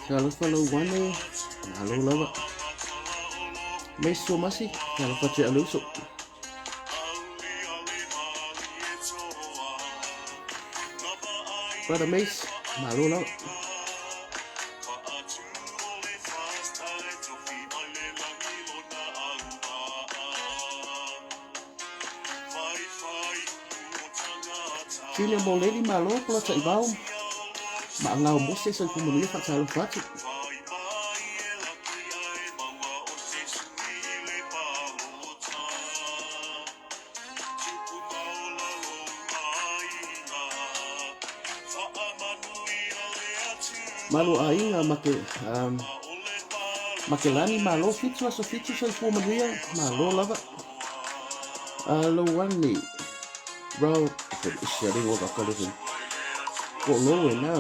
Talofa Lauane, malo lava. Mace Tomasi, talofa atu ia le uso. Brother Mace, malo lava. Junior Moleli, malo, Pola Taivao, Maangao Mose, Soifua Manuia, faatalofa atu. Malo aiga ma ke um, Makelani malo fitu aso fitu soifua manuia malo lava. Aloane rau isi ale wa ka le ko lo e na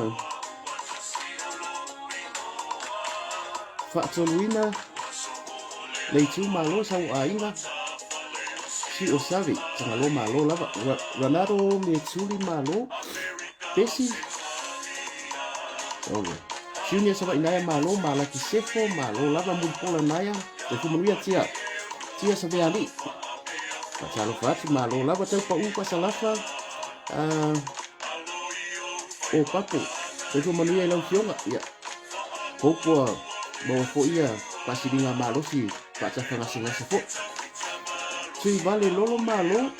faatoluina le itu malo sau aiga si o savi tagalo malo lava Ranado me tuli malo Besi oh Junior Savaii Naea malo Malaki Sefo malo lava Mulipola Naea le Fumanuia Tia Tia Saveali Faatalofa atu malo lava tau pau faasalafa o Papo Soifua manuia i lau afioga ia hope ua maua foi ia faasiliga malosi faatafagasegase foi. Tuivale Lolo malo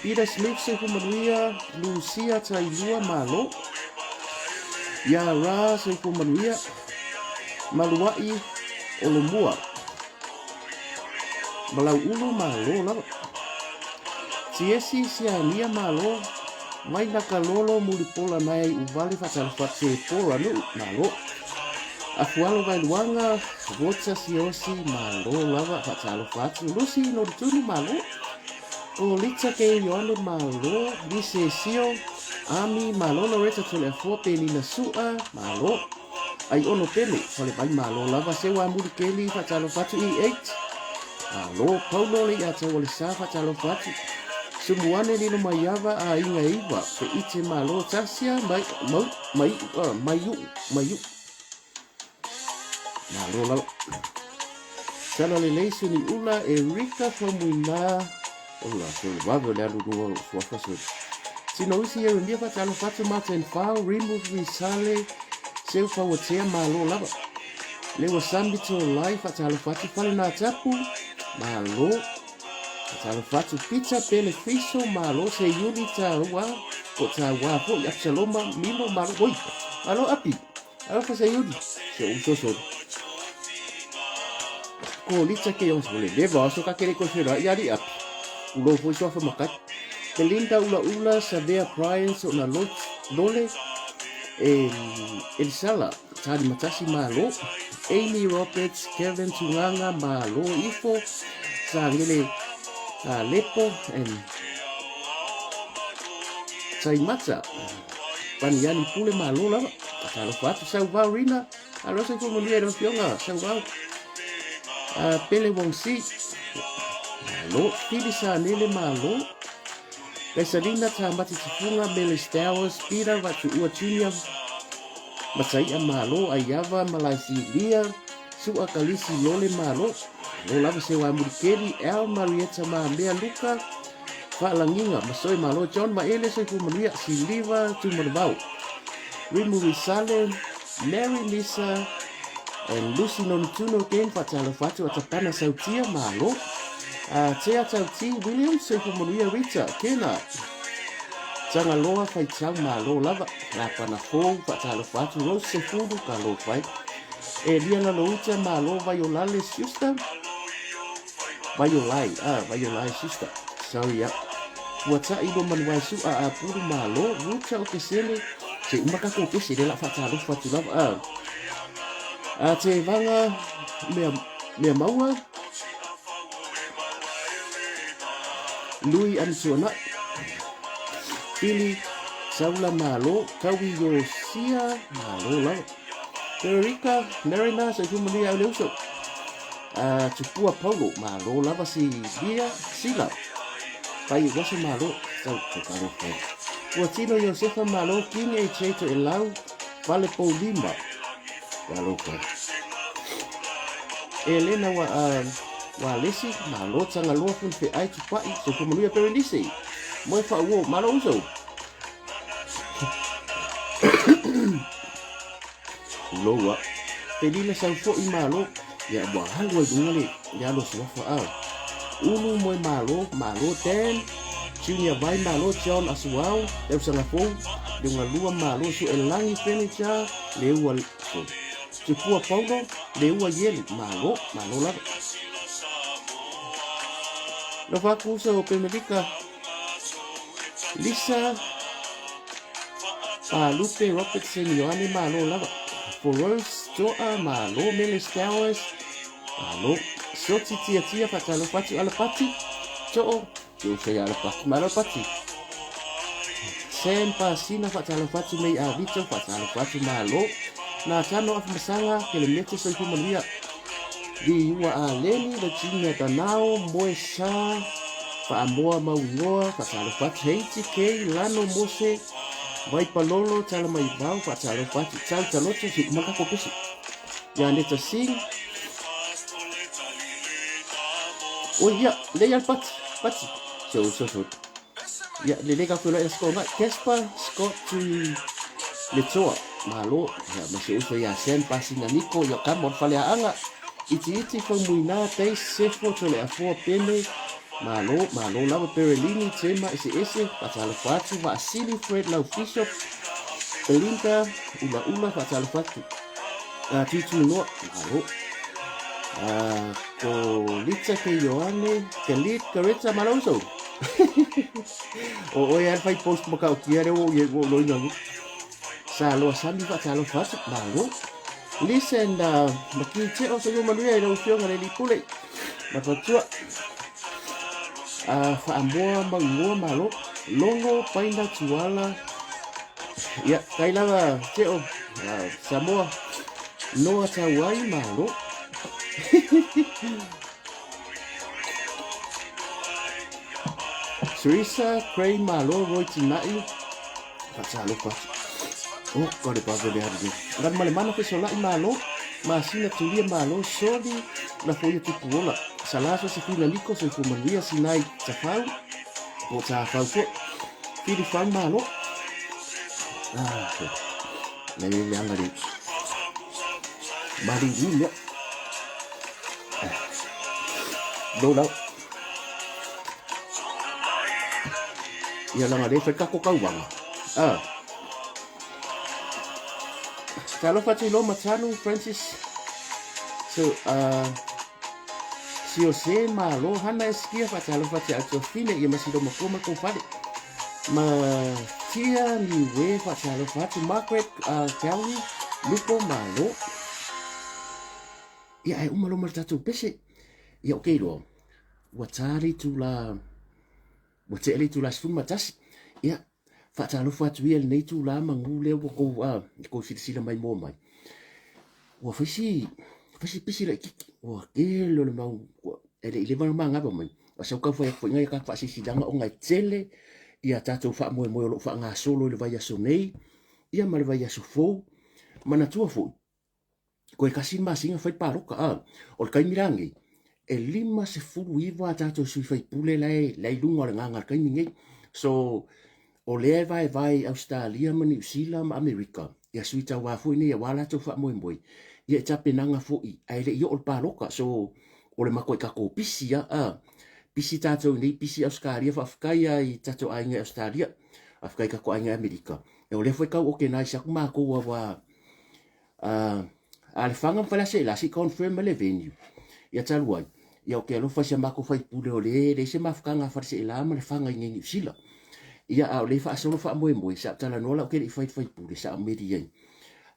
Peter Smith Soifua manuia Lucia Tailua malo Ia Ra Soifua manuia Maluai Olomua Malauulu malo lava. Tiesi Siania malo Vainaka Lolo Mulipola Nae Uvale Faatalofa Te Pora Nuu malo Afualo Vaeluaga Vota Siosi malo lava Faatalofa atu Lusi Nolitunu malo Kolita Ke Ioane malo Lise Sio Ami malo Loretta Toleafoa Penina Sua malo Aiono Pele, Falevai Malo lava, Sewa Mulikeli, Faatalofa atu E8, Malo, Paulo Leiataualesa, Faatalofa atu, Sumuane Lilo Maiava, Aiga Eiva, Feite Malo, Tasia, Mai, Mau, Mai, Maiu'u, Maiu'u, Malo lava. Sala Lelei Suniula, Erika Faumuina, Ola, so le vave o le alu lua o suafa so. Tino isi Ieremia faatalofa atu Martin Fao, Rimu Risale, Seu Fauatea malo lava. Lewa Sami Tolai faatalofa atu Fale Nā Tapu, malo. Faatalofa atu Pita Pele Fiso, malo. Seiuli Tāua, ko Tāua foi Absaloma Milo, malo. Oi, malo Api. Alofa Seiuli, se ou sosolo. Ko Lisa ke yong sole leva aso ka kere ko fera i ari api. Ulo foi soafa makai. Belinda ula ula Savea Brian so na lole e Elisala Tari Matasi malo Amy Roberts Kevin Tunganga malo ifo Sangele Lepo and Taimata Paniani Pule malo lava Talofa atu Sauvao Rina Alosa i manuia i lau afioga Sauvao Pele Wong Si Malo Fili Sanele malo Kaisalina Tamati Tifunga Mele Stowers Peter Vatuua Junior Masaia malo Aiava Malaisilia Sua Kalisi Lole malo Malo lava Sewa Mulikeli Al Marietta Mamea Luka Faalagiga Masoe Malo John Maele Soifua Manuia Siliva Tumanavao Rimu Risale Mary Lisa and Lucy Nonituno again Faatalofa atu Atapana Sautia Malo Tea Tauti Williams Soifua Manuia Rita Kena Tagaloa Faitau Malo lava Lapana Fou Faatalofa atu Rose Sefulu Kalofai Elia Lalouta Malo Vaiolale Sister Vaiolai, ah, Vaiolai sister. Sorry, ah. Fuata'i lo manuai su'a a pulu malo, ruta o kesele, se uma ka ko kese le la faatalofa atu lava, ah. A te vanga mea, mea maua, Lui Antuana'i, Pili Saula Malo, Kawi Iosia Malo lava. Federica, Marina, Soifua Manuia au le uso. Tupua Paulo, malo lava si Lia, Sila. Pai waso malo, tau te karo whai. Ua tino Iosefa malo, King AJ to e lau, Fale Paulima. Talofa. Elena wa wa lesi malo tanga loa fun fe ai tupai se fu manuia Berenice. Moe fa uo malo uso. Loa. Felina sau fo'i malo. Ia ua alu ai luga le le alo suafa a. Ulu moe malo, malo Dan. Junior Vai malo John Asuau, tausaga fou. Leugalua malo su Elagi Furniture, Leua Tupua Paulo, Leua Ielu, malo, malo lava. Lofa atu uso o Pemelika, Lisa Palupe Robertson Ioane malo lava. Forose Toa malo Mele Stowers malo. Sioti Tia Tia faatalofa atu Alapati Too Te uso ia Alapati malo Alapati. Sam Pasina faatalofa atu Mei Avito faatalofa atu malo. Natano Afumasaga Kelemete Soifua Manuia Liua Aleni Virginia Danao Moe Sa Faamoa Mauigoa faatalofa atu Heiti K Lano Mose Vaipalolo Talamaivao faatalofa atu Tau Taloto se uma kako pese Ia Neta Singh Oi ia lei al pati pati so so so Ia, lelei ka feiloai aso ngai. Casper Scott Tui Letoa, malo. Ia, ma si uso ia Sam Pasina Niko, ia kama o le faleaanga. Iti iti Faumuina, Taste, Sefo, Toleafoa, Pene, malo, malo lava, Perelini, Tema, Ese Ese, faatalofa atu, Vaasili, Fred Lau Bishop, Belinda, Ula Ula, faatalofa atu. Tuitunoa, malo. Ko Litsa ke Ioane, Khalid Kareta, malo uso. O oe al fai post ma kau kia le o ye o loina ni. Sa loa sami fa talo fa malo. Listen maki te o so yo manuia i lau fionga le lipule. Ma fatua. Whaamoa mauingoa malo. Logo paina tuala. Ia, kai lava te o Samoa. Noa tauai malo. Teresa Cray malo Roy Tinai. Faatalofa atu. Oh, ka le pavele alu nei. Galumalemana fesolai malo, masina tulia malo, soli la foia tupuola. Salaso Sefina Niko, soifua manuia, Sinai Tafau, po o Tafau foi. Fili Fau malo. Ah, le le anga le. Mali ni mea. Lo lau. Ia langa le whai kako kauanga. Ah. Talofa atu i lo Matanu, Francis. So, Siose, Malo, Hana Eskia, whaatalofa atu atu Fine, ia masilo makua ma kou fale. Ma Tia Niue, whaatalofa atu Margaret Kelly, Lupo, Malo. Ia, e uma loma le tatou pese. Ia, okay loa. Ua tā le itula, ua tea le itula 11. Ia, faatalofa atu ia i lenei itula magū lea ua kou, a, kou silasila mai moa mai. Ua fai si, fai si pisi laitiiti. Ua tele o le mau, e le i leva ona magava mai. A sau tau fai atu foi nai a tatou faasilasilaga ona e tele ia tatou faamoemoe o lo o faagasolo i le vaiaso nei, ia ma le vaiaso fou. Manatua foi, Koe tasi le masina fai paloka a. O le taimi la nei, e 59 a tatou sui faipule la e, la i luga o le gaga le taimi nei. So, o lea e vaevae i Ausetalia ma Niu Sila ma Amerika, ia sui tauā foi nei aua latou faamoemoe, ia e tapenaga foi, ae le i oo le paloka. So, o le matou tatou pisi a, a. Pisi tatou i nei, pisi Ausetalia, faafetai a i tatou aiga i Ausetalia, faafetai i tatou aiga i Amerika. O lea foi tau organise atu matou aua a Lefaga ma Faleaseela se i confirm mai le venue. Ia talu ai, ia ou te alofa i si a matou faipule o lea e leai se mafutaga a Faleaseela ma Lefaga i inei Niu Sila. Ia a o lea e faasolo faamoemoe, sa ou talanoa la ou te le i fai i le faipule, sa ou meli ai.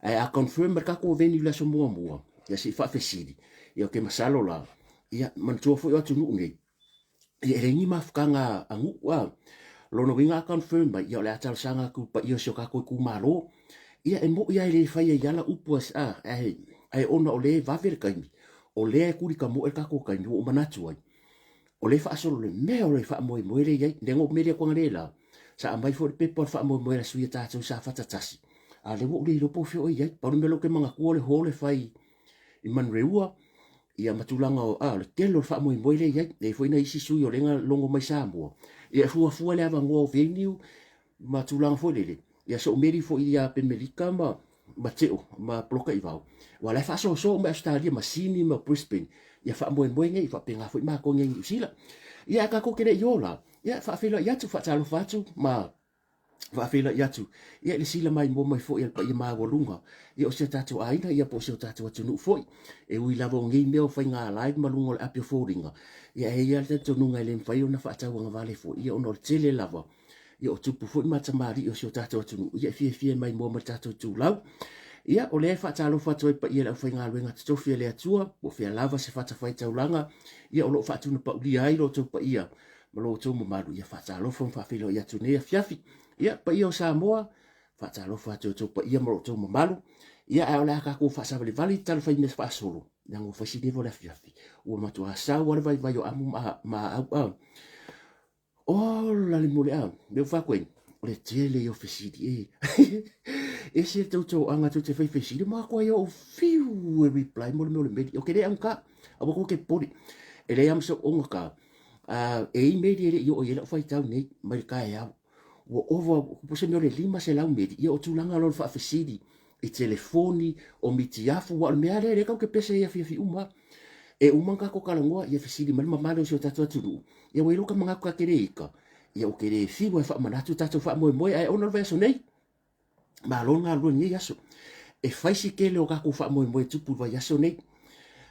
Ae a confirm mai le tatou venue i le aso muamua, ia se i faafesili, ia ou te masalo la, ia manatua foi o atunuu nei, Ia e leai ni mafutaga a nuu a. Lona uiga a confirm mai, ia o le a talosaga atu i le paia o si o tatou itumalo. Ia e moi lava e le fai ai ala upu a, ae, ae ona o lea e vave le taimi, o lea e tuli tamoe le tatou taimi, ua ou manatu ai, o lea e faasolo le mea o le faamoemoe lea e i ai. Lea na ou meli atu analeila, sa aumai foi le pepa o le faamoemoe a le sui a tatou i Safata 1. A lea ua ou le iloa po o fea o i ai. Pau le mea lea ou te manatua o le hall e fai i Manureua, ia ma tulaga o, a, o le tele o le faamoemoe lea e i ai. E i ai foi nai isi sui o lea na logo mai Samoa, ia e fuafua le avanoa o venue ma tulaga foi lele, ia se o meli foi ia Pemelika ma ma Teo ma Poloka i Vao, aua la e faasoasoa uma e Ausetalia ma Sini ma Brisbane ia faamoemoe nei, faapena foi matou nei i Niu Sila. Ia ae tatou te le i o la, ia faafeiloai atu, faatalofa atu ma faafeiloai atu ia i le sila maimoa mai foi a le paia maualuga ia o si o tatou aiga ia po o si o tatou atunuu foi. E ui lava o nei mea o faiga live ma luga o le api o foliga, ia e i ai lava le talitonuga e le mafai ona faatauagavale foi ia ona o le tele lava ia o tupu foi ma tamalii o si o tatou atunuu ia e fiafia e maimoa mai le tatou itulau. Ia o lea e faatalofa atu ai paia le aufaigaluega totofi a le Atua, po o fea lava se fatafaitaulaga ia o lo o faatunapaulia ai lo outou paia ma lo outou mamalu, ia faatalofa ma faafeiloai atu nei afiafi. Ia paia o Samoa, faatalofa atu i outou paia ma lo outou mamalu. Ia ae o le a tatou faasavalivali tala fai mea faasolo, leaga ua fai si leva o le afiafi. Ua matua sau lava le vaivai o amu ma au a. Ola le mole a, me ua fai o le tele ia o fesili e. Ese le tautoaga tou te fai fesili, ma koa ia o fiu e reply mo le mea o le meli. O ke le augata, aua kou te popole. E leai lava ma se ooga ka, e i meli e le i oo i ai lau faitau nei mai le taeao. Ua ova, po o se mea o le 500 meli, ia o tulaga loa o le faafesili i telefoni, o mitiafu, aua o le mea lava lea, lea tatou te pese ai i afiafi uma lava. E uma ona tatou talanoa, ia fesili mai le mamalu o si o tatou atunuu, ia ua i ai lou manatu ta te le ita, ia ou te le fiu e faamanatu tatou faamoemoe, ae ona o le vaiaso nei, malo le galulue i lenei aso. E fai si tele o tatou faamoemoe e tupu i le vaiaso nei.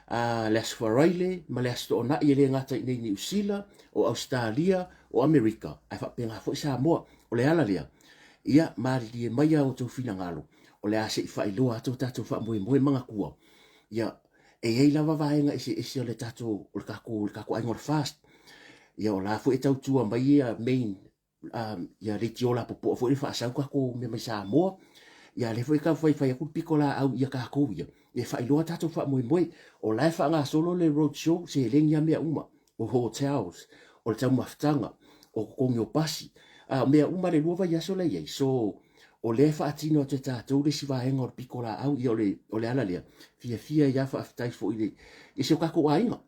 Le Aso Faraile ma le Aso Toonai e le gata i inei i Niu Sila, o Ausetalia, o Amerika, ae faapena foi Samoa. O le ala lea, ia malilie maia outou finagalo, o le a se i faailoa atu o tatou faamoemoe manatua. Ia, e i ai lava vaega eseese o le tatou, o le tatou, le tatou aiga o le FAST. Ia o la foi e tautua mai ia main ia leitio lapopoa foi le faasau tatou mea mai Samoa. Ia lea foi e tau faifai atu le pito laau ia tatou ia, e faailoa tatou faamoemoe. O la e faagasolo le road show, seleni lava mea uma, o hotels, o le taumafataga, o totogi o pasi, a o mea uma le 2 vaiaso la e i ai. So, o lea e faatino atu e tatou le isi vaega o le pito laau, ia o le ala lea, fiafia ai lava faafetai foi i le, si o tatou aiga.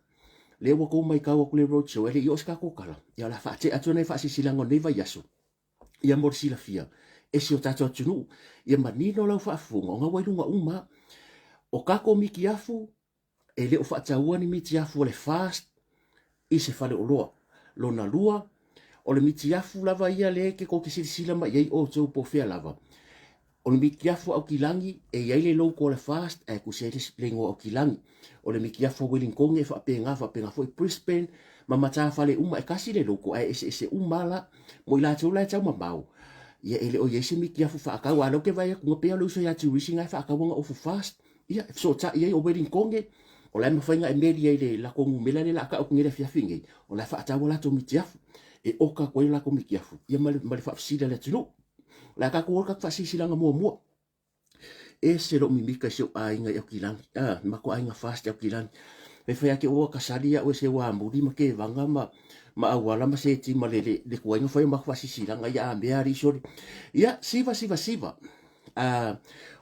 Lea ua tou maitau atu le road show, e le i oo se tatou tala, ia o le a faatea atu nai faasilasilaga o lenei vaiaso, ia mo le silafia e si o tatou atunuu, ia manino lau faafofoga, ona ua i luga uma lava. O tatou mitiafu, e le o faataua ni mitiafu a le FAST i se faleoloa. Lona lua, o le mitiafu lava ia lea e tou te silasila mai i ai outou po o fea lava, O le mitiafu a Aukilani e i ai le logo a le FAST ae tusi ai le igoa Aukilani. O le mitiafu a Welingtone e faapena, faapena foi Brisbane ma matafale uma e tasi le logo ae eseese uma lava la. Mo i latou la e taumamao, ia e le o i ai se mitiafu faatau, a o lea ou te vaai atu na pei lava o le uso ia Turisi na e faatau ana ofu FAST. Ia, e fesootai ai o Welingtone, o la e mafai ona e meli ai i le latou numera lea o le a tau atu nei i le afiafi nei, o la e faatau a latou mitiafu. E oka atu ai o latou mitiafu, ia ma le faafesili a le atunuu. O le a tatou o i le tatou faasilasilaga muamua. E ese lou mimita i si ou aiga i Aukilani, ah, le matou aiga FAST i Aukilani. E fai ake ua kasali au e se uamuli ma kevaga ma, ma auala ma seti ma le, le, le tuai na fai o matou faasilasilaga ia a mea alii sole. Ia, siva, siva, siva. Ah,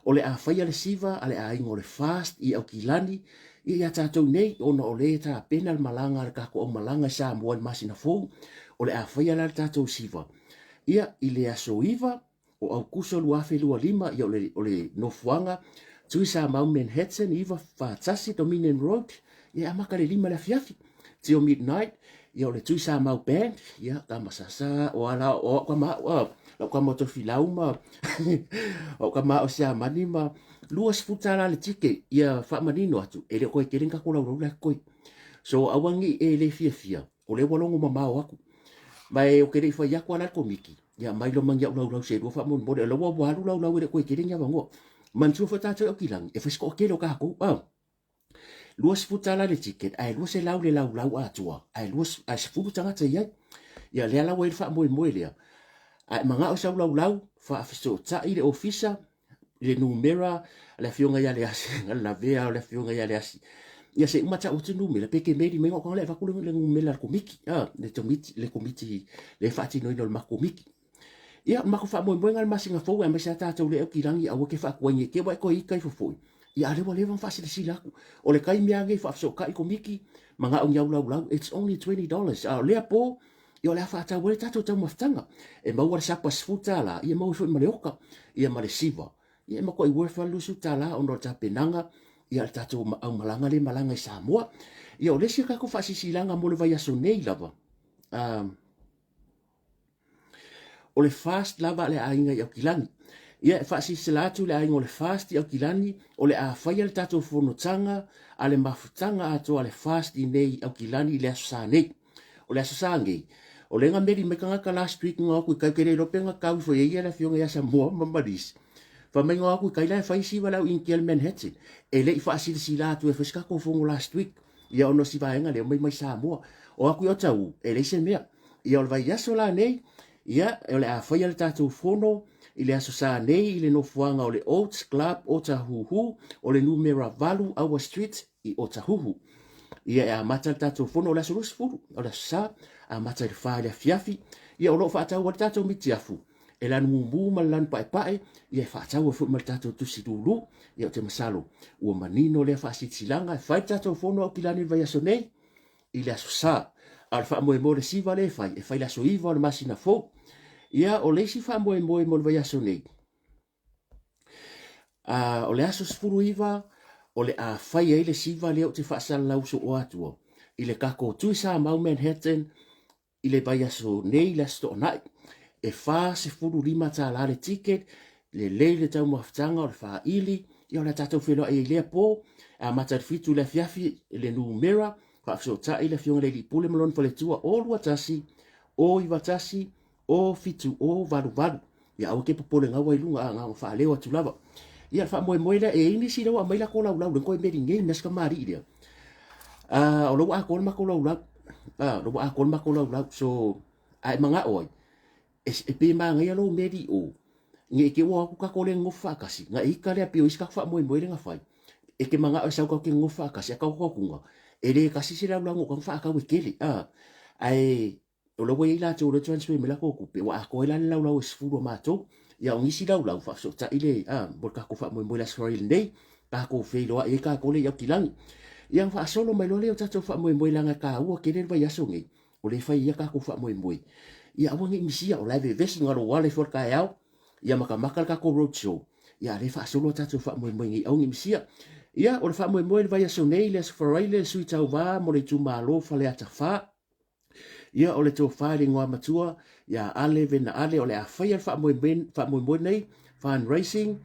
o le a faia le siva a le aiga o le FAST i Aukilani, ia ia tatou nei, ona o lea e tapena le malaga a le tatou aumalaga i Samoa i le masina fou, o le a faia la le tatou siva. Ia, i le aso 9 o Aukuso 2025, ia o le, o le nofoaga Tuisamau Manhattan 941 Dominion Road, ia e amata le 5 le afiafi. Till midnight, ia o le Tuisamau Band, ia tama sasa, o ala, o au kama, o lau kama o Tofilau ma, o au kama o Siamani ma, $20 le tike, ia faamanino atu, e le o toe tele ni tatou laulau la e totoe. So, aua ne i e le fiafia, o lea ua logo mamao atu. Ma e ou te le i fai atu lava la i le Komiti, ia aumai loa ma ni au laulau se lua faamolemole, o la ua ua alu laulau e le o toe tele ni avanoa. Manatua foi tatou i Aukilani, e fai si toatele o tatou, a. $20 le ticket, ae 200 le laulau atoa, ae ae 10 tagata i ai. Ia lea la ua i ai le faamoemoe lea. A e manao i sau laulau, faafesootai le ofisa, i le numera a le afioga ia Leasi, na lavea o le afioga ia Leasi. Ia se i uma tau atu numera, pe te meli mai ngau le avatu le numera a le komiti, a, le komiti, le komiti le faatinoina o le matou komiti. Ia, o le matou faamoemoega i le masina fou aemaise lava tatou lea e aukilagi aua te faatuai nei te i ua e toe ita ifo foi. Ia a lea ua leva ona faasilasila atu. O le taimi lava lenei faafesootai Komiti, manao ni au laulau, it's only $20. A o lea po, ia o le a faatau ai le tatou taumafataga. E maua le sapa $10, ia maua foi ma le oka, ia ma le siva. Ia e matuai worth lava le $20 ona o le tapenaga ia le tatou aumalaga lea e malaga i Samoa. Ia o le isi a tatou faasilasilaga mo le vaiaso nei lava, O le FAST lava a le aiga i Aukilani. Ia, e faasilasila atu i le aiga o le FAST i Aukilani, o le a faia le tatou fonotaga a le mafutaga atoa a le FAST i nei i Aukilani i le Aso Sa nei. O le Aso Sa nei, o lea na meli mai tagata last week na o atu i kai, ou te le iloa pe na tau ifo i ai le afioga ia Samoa ma Malisi. Fai mai na o atu i kai la e fai siva le au Initia i le Manhattan. E le i faasilasila atu e fai se tatou fono last week. Ia ona o si vaega lea omai mai Samoa. O atu i Otahuhu, e leai se mea. Ia o le vaiaso la nei, ia o le a faia le tatou fono i le Aso Sa nei i le nofoaga o le Oats Club Otahuhu o le numera 8 Aua Street i Otahuhu. Ia e amata le tatou fono o le aso 20, o le Aso Sa, amata i le 4 i le afiafi. Ia o lo o faatau ai le tatou mitiafu e lanu mumu ma le lanu paepae, ia e faatau ai foi ma le tatou tusi lulu. Ia ou te masalo ua manino lea faasilasilaga e fai le tatou fono Aukilani i le vaiaso nei i le Aso Sa. A o le faamoemoe o le siva lea e fai, e fai i le aso 9 o le masina fou. Ia, o le isi faamoemoe mo le vaiaso nei, a, o le aso 19, o le a fai ai le siva lea ou te faasalalau soo atua i le tatou Tui Samau Manhattan i le vaiaso nei i le Aso Toonai. E $45 le ticket, lelei le taumafataga o le faili, ia o le a tatou feiloai ai i lea po, e amata i le 7 i le afiafi i le numera, faafesootai le Afioga i le Alii Pule ma lona faletua 021 091 07088. Ia aua te popole gaua i luga, a na ona faaleo atu lava. Ia le faamoemoe lea, e i ai nisi lea ua aumai latou laulau, lea na toe meli nei, mea si tamalii lea. O la ua atoa le matou laulau. O la ua atoa le matou laulau. So, a e manao ai, e, e pei e manaia lou meli i o, ne i te i ua o atu tatou le nonofo faatasi, na e ita lea pei o isi tatou faamoemoe lea na fai. E te manao e sau tatou te nonofo faatasi, ae tatou atuga, e le tasi se laulau na o tatou faatau e tele. Ae O la ua i ai latou o lea e transfer mai latou tupe, ua atoa ai la le laulau e 10 a matou. Ia o nisi laulau, faafesootai le, a, mo le tatou faamoemoe i le Aso Faraile nei, tatou feiloai ai tatou lea i Aukilani. Ia ona faasolo mai loa lea o tatou faamoemoe leaga e taua tele le vaiaso nei, o lea e fai ai a tatou faamoemoe. Ia aua ne i misia, o la e vevesi na lou ala ifo i le taeao, ia matamata le tatou road show, ia a lea e faasolo a tatou faamoemoe nei, aua ne i misia. Ia o le faamoemoe i le vaiaso nei, le Aso Faraile, le sui tauva mo le itumalo Faleata 4, Ia, o le tofa i le igoamatua ia Ale Vena Ale, o le a faia le faamoemoe nei, fundraising,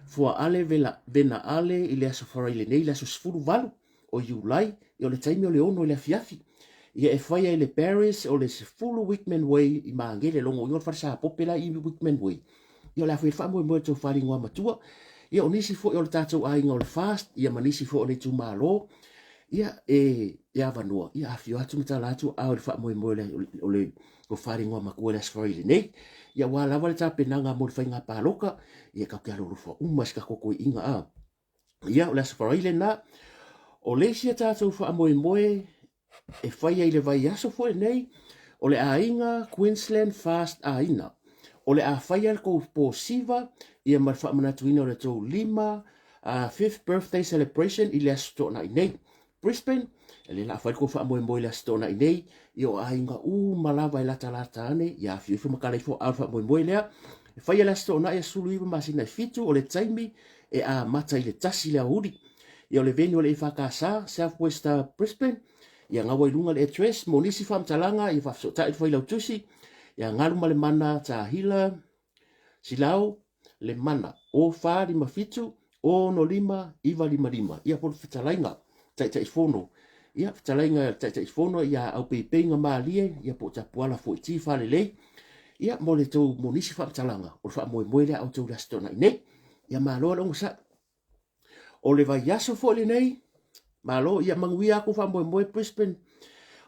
for Ale Vela, Vena Ale i le Aso Faraile nei, le aso 18 o Iulai, ia o le taimi o le 6 i le afiafi. Ia e faia i le Paris o le 10 Wickman Way i Magele, logoina o le fale sapope la i Wickman Way. Ia o le a faia le faamoemoe i le tofa i le igoamatua. Ia o nisi foi o le tatou aiga o le FAST, ia ma nisi foi o le itumalo, Ia, e, e avanoa, ia afio atu ma tala atu a o le faamoemoe o le, o le tofa i le igoamatua i le Aso Faraile nei. Ia, aua lava le tapenaga mo le faiga palota, ia tatou te alolofa uma i se tatou toeaiina a. Ia, o le Aso Faraile lena. O le isi a tatou faamoemoe e faia i le vaiaso foi lenei, o le aiga Queensland Fast Aina. O le a faia le tou po siva, ia ma le faamanatuina o le tou lima fifth birthday celebration i le Aso Toonai nei. Brisbane, e le la fai le tou faamoemoe i le Aso Toonai nei, ia o aiga uma lava e latalata ane, ia afio ifo ma tala ifo a o le faamoemoe lea. E faia le Aso Toonai aso 19 masina e 7, o le taimi e amata i le 1 le aoauli. Ia o le venue o le EFKS, South West Brisbane, ia gaua i luga le address mo nisi faamatalaga, ia faafesootai le failautusi, ia Galumalemana Tahila Silao le mana o 4 5 7 6 5 9 5 5. Ia po o le fetalaiga Taitaifono. Ia fetalaiga Taitaifono ia Aupeipeiga Malie, ia po o Tapuala foi ti Falelei. Ia mo le tou mo nisi faamatalaga o le faamoemoe lea a outou i le Aso Toonai nei. Ia malo le onosai. O le vaiaso foi lenei, malo, ia manuia atu faamoemoe Brisbane.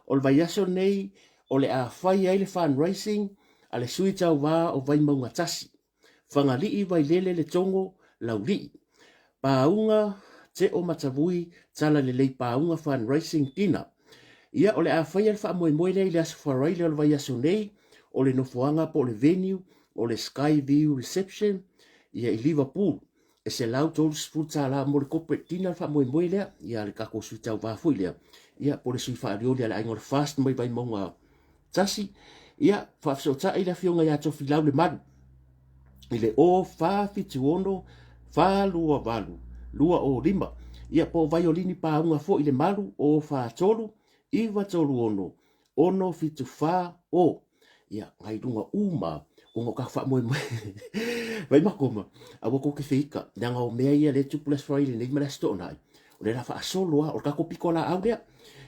O le vaiaso lenei, o le a fai ai le fundraising a le sui tauva o Vaimauga 1. Fagalii Vailele Letogo Laulii. Pauga Teo Matavui Talalelei Pauga Fundraising Dinner. Ia, o le a faia le faamoemoe lea i le Aso Faraile o le vaiaso nei, o le nofoaga po o le venue. O le Sky View Reception ia i Liverpool e $130 mo le corporate dinner le faamoemoe lea ia le tatou sui tauva foi lea ia po o le sui faalioli a le aiga o le Fast mai Vaimauga 1 ia faafesootai le afioga ia Tofilau Lemalu i le 0476 428 205 ia po o Vaiolini Pauga foi Lemalu 043 936 674 o ia ngai luga uma ona o ka faamoemoe vai makoma aua kou te feika leaga o mea ia le tupu le Aso Faraile nei ma le Aso Toonai o le la faasolo a o le tatou pito laau lea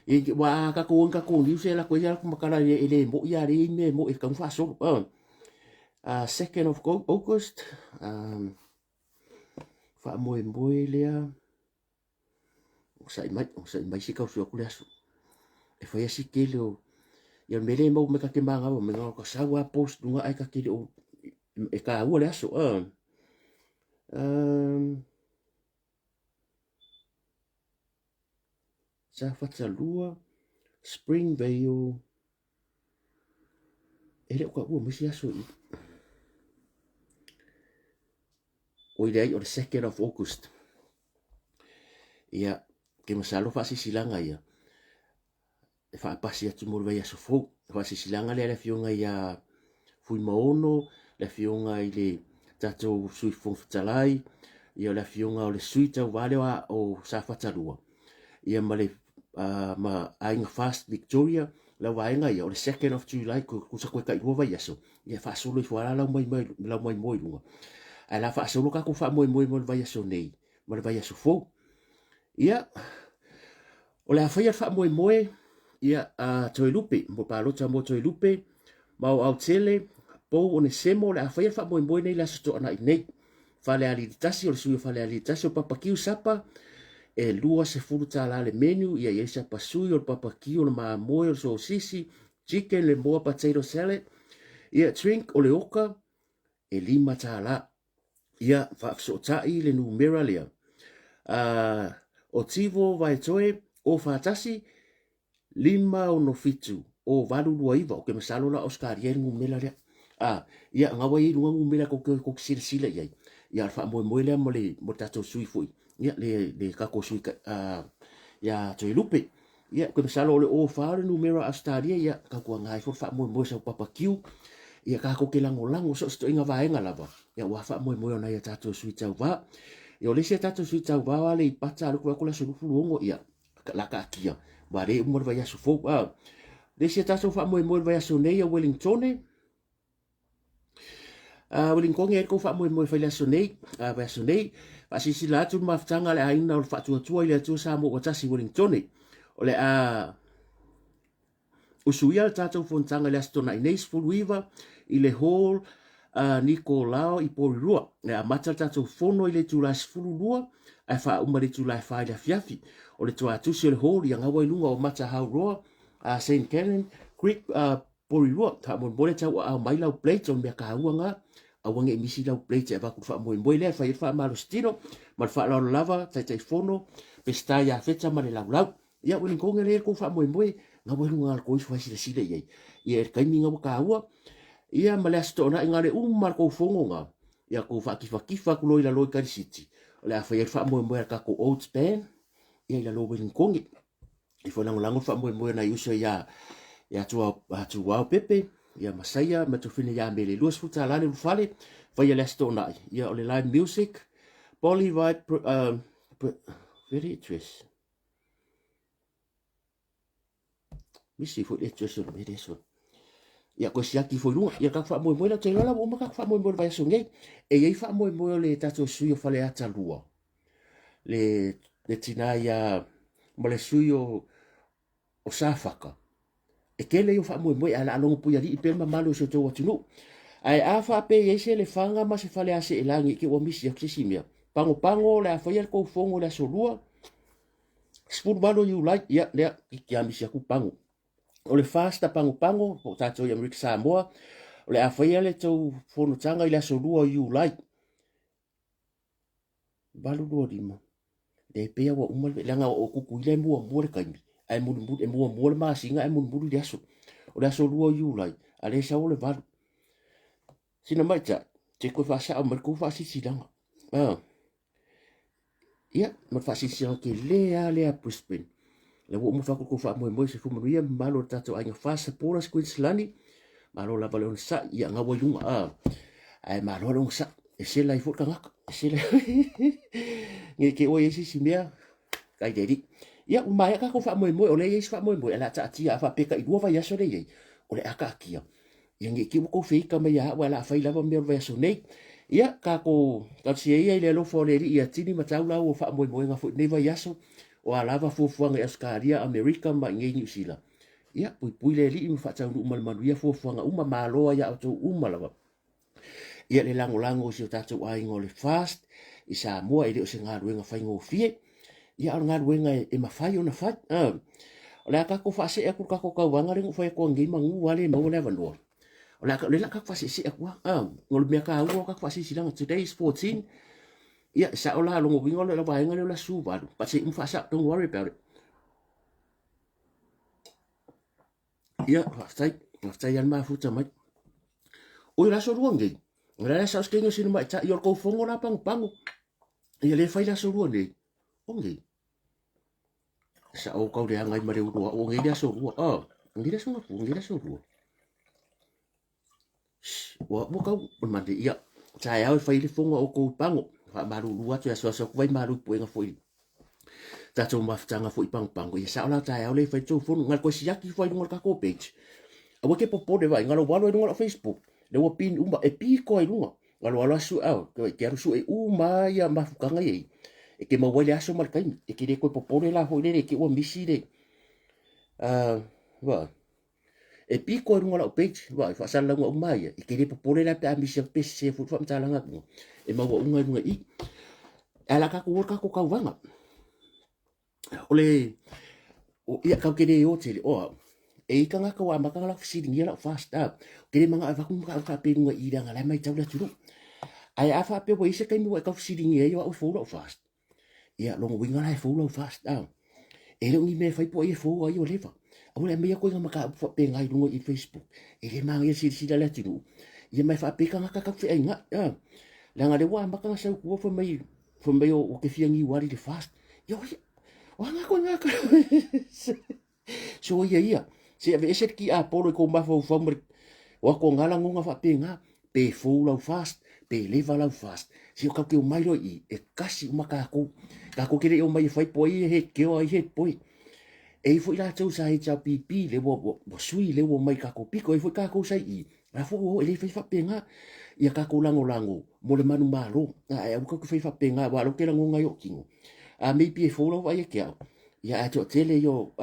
e ua tatou o ni tatou news e latou ia matala e le moi a le mea e moi e tatau ona faasolo 2nd of August faamoemoe lea Onosai mai, onosai mai se i tausi atu le aso. E fai lava si tele o... Ia o le mea lea e maua mai ta te manava mai na o ta sau lava post luga ae ta te le o... E taua le aso. Safata 2, Springvale, e le o taua mai se aso i i. Oi leai, o le 2nd of August. Ia, ke masalo faasisilaga ia, e faapasi atu mo le vaiaso fou. Faasisilaga lea le afioga ia Fuimaono, le afioga i le tatou Sui Fofoga Fetalai, ia le afioga o le Sui Tauva lea o Safata 2, ia ma le ma Aiga Fast Victoria, lau vaega ia, o le 2nd of July, tusa toe tailua vaiaso, ia faasolo ifo lava lau mai, lau mai moe i luga. Ae la faasolo tatou faamoemoe mo le vaiaso nei, ma le vaiaso fou. Ia, o le a faia le faamoemoe, ia, a Toelupe, mo palota mo Toelupe, ma o Autele, Pou Onesemo, o le a faia le faamoemoe nei le Aso Toonai nei. Falealili 1, o le sui o Falealili 1, o Papakiu Sapa, e $20 le menu, ia i ai sapa sui, o le papakiu, o le mamoe, o le sosisi, chicken, le moa, potato salad, ia drink o le oka, e $5. Ia, faafesootai le numera lea. O Tivo Vaetoe, o 41, 567 o 829. Ou te masalo la o Ausetalia le numera lea. A, ia, na ua i ai i luga numera tou te, tou te silasila i ai. Ia, o le faamoemoe lea mo le, mo le tatou sui foi. Ia, le, le tatou sui, ia Toelupe. Ia, ou te masalo o le o 4 le numera Ausetalia, ia, tautuana ai foi le faamoemoe sau papakiu. Ia, tatou te lagolago so o se toaiga vaega lava, ia, aua faamoemoe o nai a tatou sui tauva. Ia, o le isi a tatou sui tauva o Aleipata, o lea ou te vaai atu o le aso 26, ia, la taatia, ua le uma le vaiaso fou. A, le isi a tatou faamoemoe i le vaiaso nei, a Wellingtone, Wellingtone e ai le tou faamoemoe fai le aso nei, vaiaso nei, faasilasila atu le mafutaga a le aiga o le Faatuatua i le Atua Samoa ua tasi Wellingtone. O le a Usuia le tatou fonotaga i le Aso Toonai nei 19 i le Hall a Nikolao i Porirua. E amata le tatou fono i le itula e 12 ae faauma i le itula e 4 i le afiafi. O le tuatusi o le hall ia gaua i luga o Matahauroa, a St. Karen Creek, Porirua. Faamolemole tauaao mai lau plate, o le mea taua na. Aua ne i misi lau plate e avatu i le faamoemoe lea e fai ai le faamalositino. Ma le faaaloalo lava, Taitaifono, Peseta ia Feta ma le Laulau. Ia, ua likoge lea kou faamoemoe, na ua luga le kou fai silasila i ai. Ia, e taimi na ua taua. Ia, ma le Aso Toonai na le uma le kou fono na, ia kou faatifaatifa atu loa i lalo i Karisiti, o le a fai ai le faamoemoe a le tatou Old Band, ia i lalo o Wellingtone. E fai lagolago le faamoemoe a nai uso ia, ia Tuao Pepe, ia Masaia, ma Tofina ia Mele. $20 le ulufale, faia le Aso Toonai. Ia, o le live music, Poly Vibe, very address. Misi foi le address o le mea lea sona. Ia, koe siaki foi luga. Ia, tatou faamoemoe la, te iloa la ua uma tatou faamoemoe i le vaiaso nei. E i ai faamoemoe o le tatou sui o Faleata 2, le, le tinā ia, ma le sui o, o Safata. E tele ia o faamoemoe, ae o le a logo puialii pea le mamalu o si o outou atunuu. Ae a faapea e i ai se lefaga ma se faleaseela ne i te i ua misi atu se isi mea, pagopago o le a faia le tou fono i le aso Lua, 18 o Iulai, ia, lea, toeitiiti lava misi atu pago. O le FAST pagopago, po o tatou i Amerika Samoa, o le a faia le tou fonotaga i le aso 2 o Iulai. 825. Le pei ua uma le leaga o Tutuila e muamua le taimi, ae mulimuli, e muamua le masina ae mulimuli le aso. O le aso 2 o Iulai, a lea e sau o le 8. Sina maita, te koe faasao mai kou faasilasilaga. Ah. Ia, ma le faasilasilaga tele lava lea a Brisbane. La ua uma fai atu kou faamoemoe se manuia malo le tatou aiga Fast Supporters Queensland. Malo lava le onosai, ia gaua i luga. Ah. Ae malo le onosai. E sela ai foi le tagata. E sela. Nge ke oe isi si mea kai le alii. Ia, ua maea tatou faamoemoe, o lea e i ai se faamoemoe, ae o le a taatia, a faapea e tailua vaiaso lea e i ai, o le a taatia. Ia ne i te i ua tou feita mai ia au, ae o le a fai lava mea o le vaiaso nei. Ia, tatou talosia ia i le alofa o le Alii ia tini ma tau la ua faamoemoega foi i lenei vaiaso, o a lava fuafuaga i Ausetalia, Amerika ma i inei i Niu Sila. Ia, puipui le Alii ma faataunuu ma le manuia fuafuaga uma, malo ai ia outou uma lava. Ia le lagolago i si o tatou aiga o le FAST i Samoa e le o se galuega faigofie. Ia a o le galuega e mafai ona fai. O le a tatou faasee atu le tatou tauvaga lea na ou fai atu ananei manu lava le maua le avanoa. O le a o lea o le a tatou faaseesee atu lava. O le mea taua o tatou faasilasilaga. Today is 14. Ia e sao la, lona uiga o le vaega lea o le aso 18. But se i uma faasao, don't worry about it. Ia, faafetai, faafetai lava le mafuta mai. Oi, le aso lua nei, o le a le sao se taimi o sina maitai, o le tou fono la pagopago. Ia le fai le aso lua nei, o nei. Sao kau leaga ai ma le ulu au, o nei le aso lua, ah, o nei le aso gapu, o nei le aso lua. Ua, ua kau, o le mande, ia, taeao e fai le fono a outou i Pago, faamalulu atu e asuasu atu ai malu i puega foi tatou mafutaga foi pagopago ia sao la taeao le fai tou fono ngal koe siaki fai lunga o le tatou page aua ke popole vai ngalo walo i lunga o Facebook le ua pin uma e piko ai lunga ngalo alo asu au ke alu sue uma ia mafutaga ia e ke maua i le aso ma le taimi e ke le koe popole la foi lele ke ua misi le va E piko i luga o lau page, vaai, faasalalauga uma ia, e te le popole la pe a misi atu pe sese foi le faamatalaga atu, e maua uma i luga i i. Ae o le a tatou o i le tatou tauvaga. O le, o, ia, tatou te le o tele, o au, e i ai tagata ua amata ona latou fesiligia lau fast, a, ou te le manao e avatu ni mataupu faapea i luga i i leaga o la e matau le atunuu. Ae a faapea ua i ai se taimi ua e tau fesiligia ai o au e fou lau fast, Ia, lona uiga la e fou lau fast, a. E le o ni mea e fai po o ai e fou a ai ua leva. Aua le aumaia koe mataupu faapena i luga i Facebook. E le manaia silasila le atunuu. Ia ma e faapea i tagata tau feaiga'i, a. Leaga lea ua amata ona sau i tua fai mai, fai mai ou te fia niuali i le fast. Ia, o a nga koe nga Soia ia, se aveese le tiapolo i kou mafaufau ma le o atu o ngā lagona faapena, pe fou lau fast, pe leva lau fast. Se o tatou te omai loa i i, e kasi uma tatou. Tatou te le i omai e fai po ai e head girl ai head boy. E i foi latou sa HRPP le ua, ua, ua sui le ua omai i tatou pito, e i foi tatou sa i i. La foi ua o, e le fai faapena. Ia tatou lagolago mo le manumalo. Ae aua tatou te fai faapena, aua o lea ou te lagona ai ou tino. A maybe e fou lau vaai ia te au. Ia ae toatele ia o,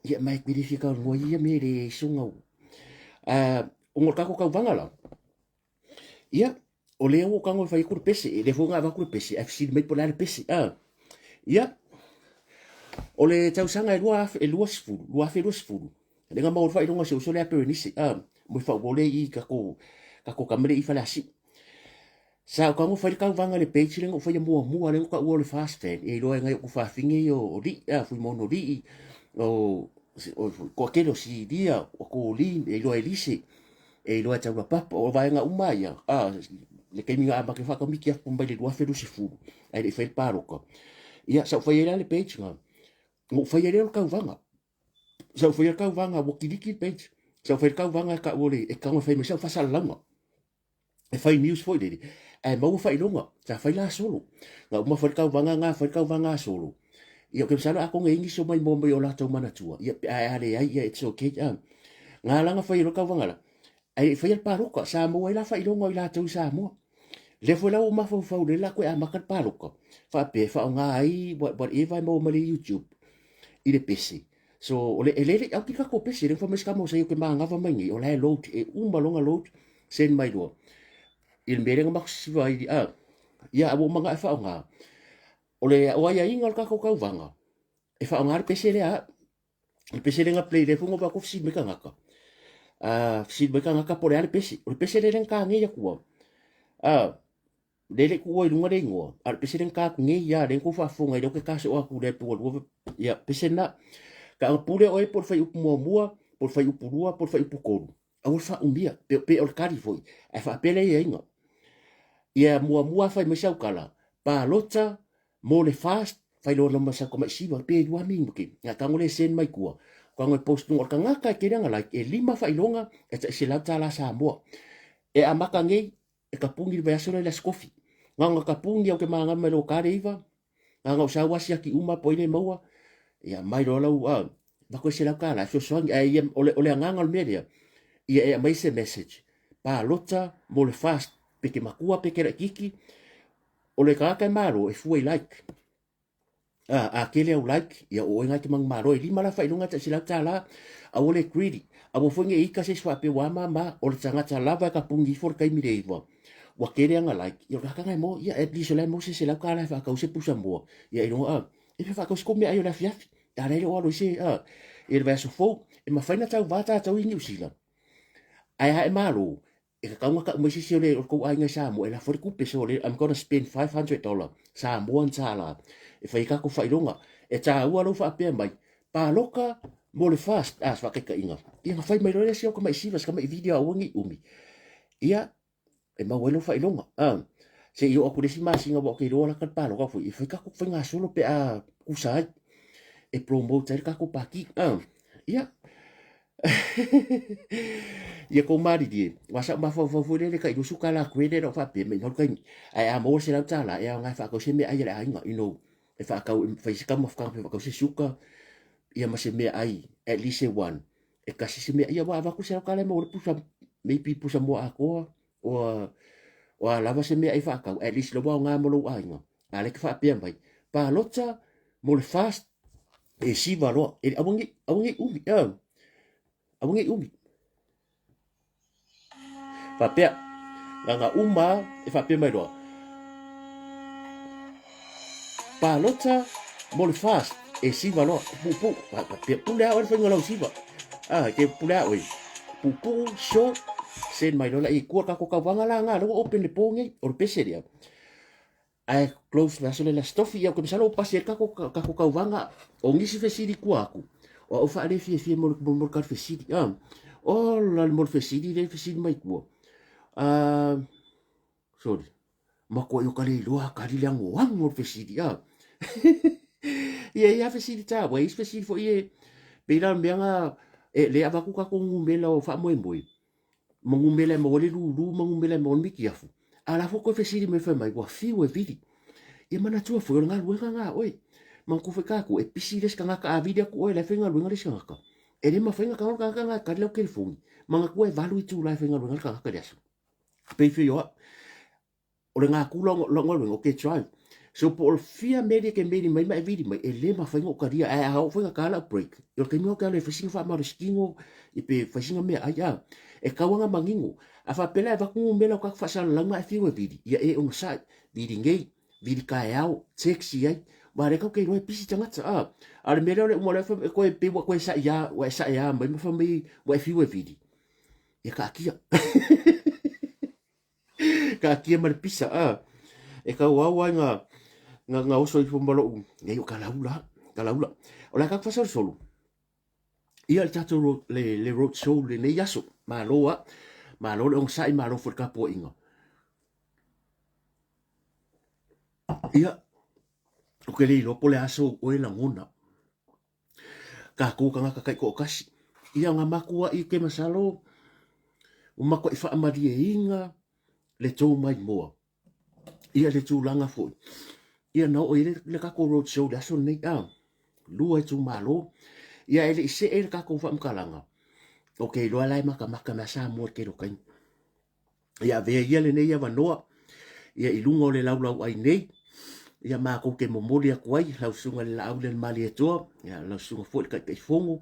ia mai pili fia talanoa i ia mea e leai sona u. Ona o le tatou tauvaga la, ia, o lea ua ou tago e fai atu le pese, e lea foi na avatu le pese, ae fesili mai po o le a le pese, a. Ia, o le tausaga e 20, 2020, lea na maua ai le faailoga a si ou uso lea a Berenice, a, mo le faaupole i tatou, tatou tama lea i Faleasiu. Sa ou tago fai le tauvaga i le page lea na ou faia muamua lea na taua o le fast fan e iloa ai nai ou fafine ia o Lii, a Fuimaono Lii, o toatele o Silia, o Colin, e iloa e Lise, e iloa e Taulapapa, o vaega uma ia, a, le taimi na amata ai faakamiti atu mai le 2020 ae le i faia le palota. Ia, sa ou faia ai la le page na, na ou faia ai lea o le tauvaga. Sa ou faia le tauvaga, ua kiliki le page. Sa ou faia le tauvaga e taua o le, e tago e fai mai sau faasalalauga. E fai news foi lele, ae maua faailoga, sa fai la solo. Na uma fai le tauvaga na, fai le tauvaga a solo. Ia, ou te masalo atonu e i ai nisi o maimoa mai o latou manatua, ia, pe a leai, ia, it's okay. Ah. Na ala na fai ai loa le tauvaga la, ae le i faia le palota, sa maua ai la faailoga o i latou i Samoa. Lea foi la ua ou mafaufau lea la toe amata le palota, faapea e faaaoga ai whatever e maua mai le YouTube i le pese. So, o le, e le le au ki kako pese, le fai mai se kama o sai o ke mangawa mai nei, o la e load, e uma longa load, send mai loa. I le mea lea na maku sisiva ai, a, ia, a ua uma na e whaonga. O le, o aiaiga o le kako kauvaga, e whaonga le pese lea, le pese lea na play lea foi na ova atu fesili mai tagata. A, fesili mai tagata po o le a le pese. O le pese lea lea na ta nei atu au. A, lea le tuua i luga le igoa, a o le pese lea na ta atu nei lava, lea na tou faafofoga ai lea ou te ta soo atu lea pe ua lua, ia, pese lena. Ka pule oe po o le fuaiupu muamua, po o le fuaiupu lua, po o le fuaiupu tolu. Aua le faaumia, pe, pe o le kali foi, ae faapea le aiaiga. Ia muamua fai mai sau kala, palota mo le fast, fai loa lama sau kamai siva, pe lua minuti, na tango le send mai tua. Tango e post nunga o le tagata e tele ana like, e lima faailoga e tai $100 Samoa. E amata nei, e tapuni le vaiaso lea i le Aso Tofi. Na ona tapuni au te magama i lou kale iva, na ona ou sau lava siaki uma po o ai le maua, ia aumai loa lau, a, avatu ai $100 e fesoasoani. Ae ia, o le, o le agaga o le mea lea, ia e aumai se message, palota mo le FAST, pe te matua pe te laitiiti, o le tagata e malo e fua i like. A, a tele au like, ia o oe na e te manumalo. E lima la faailoga e tai $100, aua le greedy. Aua foi ne i ita se isi faapea ua a mama, o le tagata lava e tapuni ifo le taimi le iva, ua tele ana like, ia o le tagata na e maua, ia at least o la e maua se $100 e faatau se pusa moa, ia iloga, a, e fia faatau se kou meaai o le afiafi, a la e le o alo i se, a, i le vaiaso fou. E mafai na tauva tatou i Niu Sila, ae a e malo, E tatau ona tau mai se isi o le tou aiga i Samoa e lafo ai le tupe. So I'm gonna spend $500 Samoan tala e fai ai tatou faailoga. E taua lou faapea mai, palota mo le fast, ah, se faataitaiga. Ia ona fai mai loa lea si au tamai siva, si tamai video aua ne i umi. Ia, e maua ai lou faailoga. Ah, se i oo atu i le isi masina aua ou te iloa lata le palota foi, e fai tatou faigasolo pe a tusa ai. E promote ai le tatou pati. Ah, ia. Ia kou malilie, aua sa ou mafaufau foi lele tai $20 credit ou faapea mai malu taimi. Ae a maua le $100 e aoga e faatau se meaai a le aiga, you know, e faatau e fai se taumafataga pe faatau se suka, ia ma se meaai at least e one. E tasi se mea, ia aua a avatu le $100 e maua ai le pusa, maybe pusa moa atoa, o o a lava se meaai faatau, at least la ua aoga mo lou aiga. A lea e te faapea mai, palota mo le fast e siva loa, e aua nei, aua nei umi, aua nei umi. Faapea, na uma e faapea mai loa, palota mo le fast e siva loa, puupuu, faapea, pule a oe le faiga o lau siva. Ah, ke pule a oe. Puupuu, short, send mai loa la i kua kako kauvaga la nga, lea ua open le po nei, o le pese lea. Ae close le aso le Aso Tofi, ia ou te masalo ua pasi ai le kako kauvaga. O nisi fesili i tua atu, o au faale fiafia mo le kali fesili. Ah, ola le mo le fesili le fesili mai tua. Ah, sorry. Matua i o ka le iloa kali le agoago o le fesili. Ah. Ia ia fesili tāua, isi fesili foi e pei la o le mea na e le avatu tatou numera o faamoemoe. Ma numera e maua ai le lulu ma numera e maua ai le mitiafu. A la foi toe fesili mai fai mai, ua fiu e vili. Ia manatua foi o le galuega na a oe. Manatua foi tatou, e pisi le isi tagata, a vili atu oe la e faigaluega le isi tagata. E le mafai ona tago le tagata na e kali lau telefoni. Manatua e valu itula e faigaluega ai le tagata i le aso. Pei foi o au. O le natura o lau galuega, ou te drive. So po o fia meli e te meli mai ma e vili mai, e le mafai ona ou talia. Ae a oo foi ina ta lau break, ia o le taimi lena ou te alu e fai sina faamalositino, ia pe fai sina meaai, a. E tatau lava ona manino. A faapea la e avatu numera o tatou faasalalauga ae fiu e vili, ia e onosai, vili nei, vili taeao, text i ai. Aua o lea tatou te iloa e pisi tagata, a. A o le mea lea o le uma o lea e toe pei ua toe sa'i a, ua e sa'i a mai ma fai mai ua e fiu e vili. Ia taatia. Taatia ma le pisa, a. E tau au ai nga, nga, nga oso ifo ma lou, nei o kalaula, kalaula. O le a tatou faasolosolo, ia le tatou ro, le, le road show lenei aso. Malo a, malo le onosai, malo foi le tapuaiga. Ia, ou te le iloa po o le a sou oe lagona. Tatou tagata taitoatasi. Ia na matuai ke masalo ua matuai faamalieina le tou maimoa. Ia le tulaga foi. Ia na oo i ai le tatou road show i le aso lenei a. Lua itumalo. Ia e le i see le tatou faamatalaga. Ou te iloa la e matamata mai Samoa i le tele o taimi. Ia avea ia lenei avanoa ia i luga o le laulauai nei, ia matou te momoli atu ai lau susuga i le Laau le Malietoa, ia lau susuga foi i le Taitaifono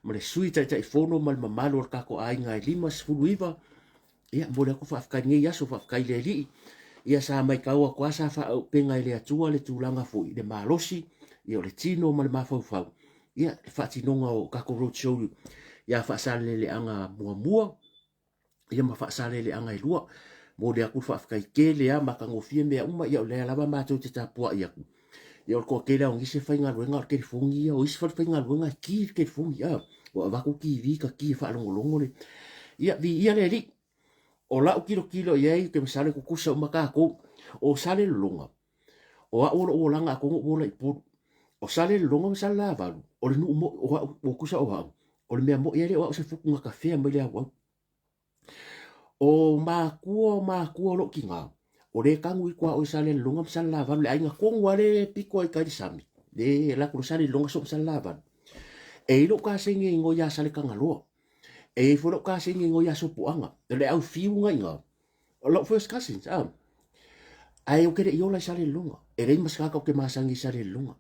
ma le Sui Taitaifono ma le mamalu o le tatou aiga e 59, ia momoli atu faafetai i lenei aso, faafetai i le Alii. Ia sa maitau atu lava sa faaauupega e le Atua le tulaga foi i le malosi, ia o le tino ma le mafaufau, ia le faatinoga o tatou road show ia Faasaleleaga muamua, ia ma faasaleleaga e lua. Momoli atu le faafetai tele lava, matagofie mea uma, ia o lea lava matou te tapuai atu. Ia o le toatele lava o nisi e faigaluega o le telefoni ia, o isi falefaigaluega e ki le telefoni, a ua avatu TV ta ki e faalogologo le. Ia, viia le Alii. O lau tilotilo i ai, ou te masalo e tutusa uma tatou. O Salelologa, o au o lou olaga atonu ua ola i Upolu. O Salelologa ma Salelavalu, o le nuu moi, o au, ua tusa o au, o le mea moi e le o au se futu na tafea mai le auau. O matua o matua o lou tina, o lea e tanu i tuaoi i Salelologa ma Salelavalu, le aiga tonu lava lea e pito ai i tai i le sami, lea e alu atu loa Salelologa soo ma Salelavalu. E i ai lou kasegi e igoa ia Saletagaloa, e i ai foi lou kasegi e igoa ia Sopoaga, o le au fiu na i ina, o lou first cousins, ah. Ae ou te le i ola i Salelologa, e leai ma se tagata ou te masani i Salelologa.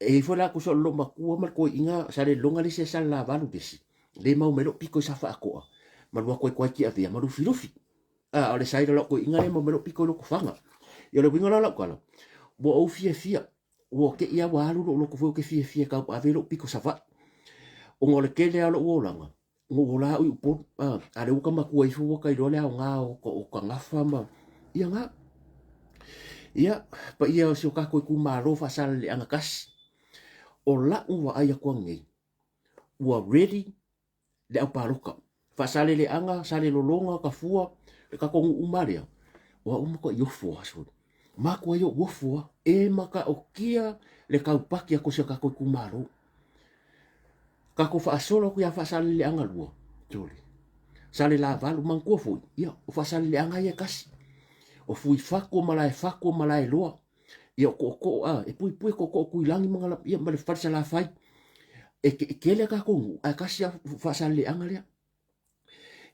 E i ai foi la tusa o le loomatua ma le toeaina Salelologa le isi ae Salelavalu le isi, le mau mai lou pito i Safaatoa ma lua toe Tiavea ma Lufilufi. A o le side o lau toeaina lea mau mai lou pito i Lotofaga. Ia o le uiga la o lau tala, ua ou fiafia, ua te i lava ua alu lou loto foi ou te fiafia e tauave lou pito Savaii. Ona o le tele lava o lou olaga, na ou ola au i Upolu, a, a lea ua ta matua ifo ua ta iloa le aoga o, o ta gafa ma, ia na. Ia, paia o si o tatou itumalo Faasaleleaga tasi, o la'u vaai atu ananei, ua ready le au palota. Faasaleleaga, Salelologa, Tafua, le tatou nuu uma lea, o au matuai ofo lava sole. Matuai ou ofo lava, e matautia le taupati atu o si o tatou itumalo. Tatou faasolo atu ia Faasaleleaga 2, sole, Salelavalu, manatua foi, ia, o Faasaleleaga ia e tasi. O Fuifatu, o Malaefatu, o Malaeloa, ia o Tootoo, a, e puipui Tootoo Tuilagi ma, ia, ma le Fale Salafai. E, e tele a tatou nuu, ae tasi lava Faasaleleaga lea.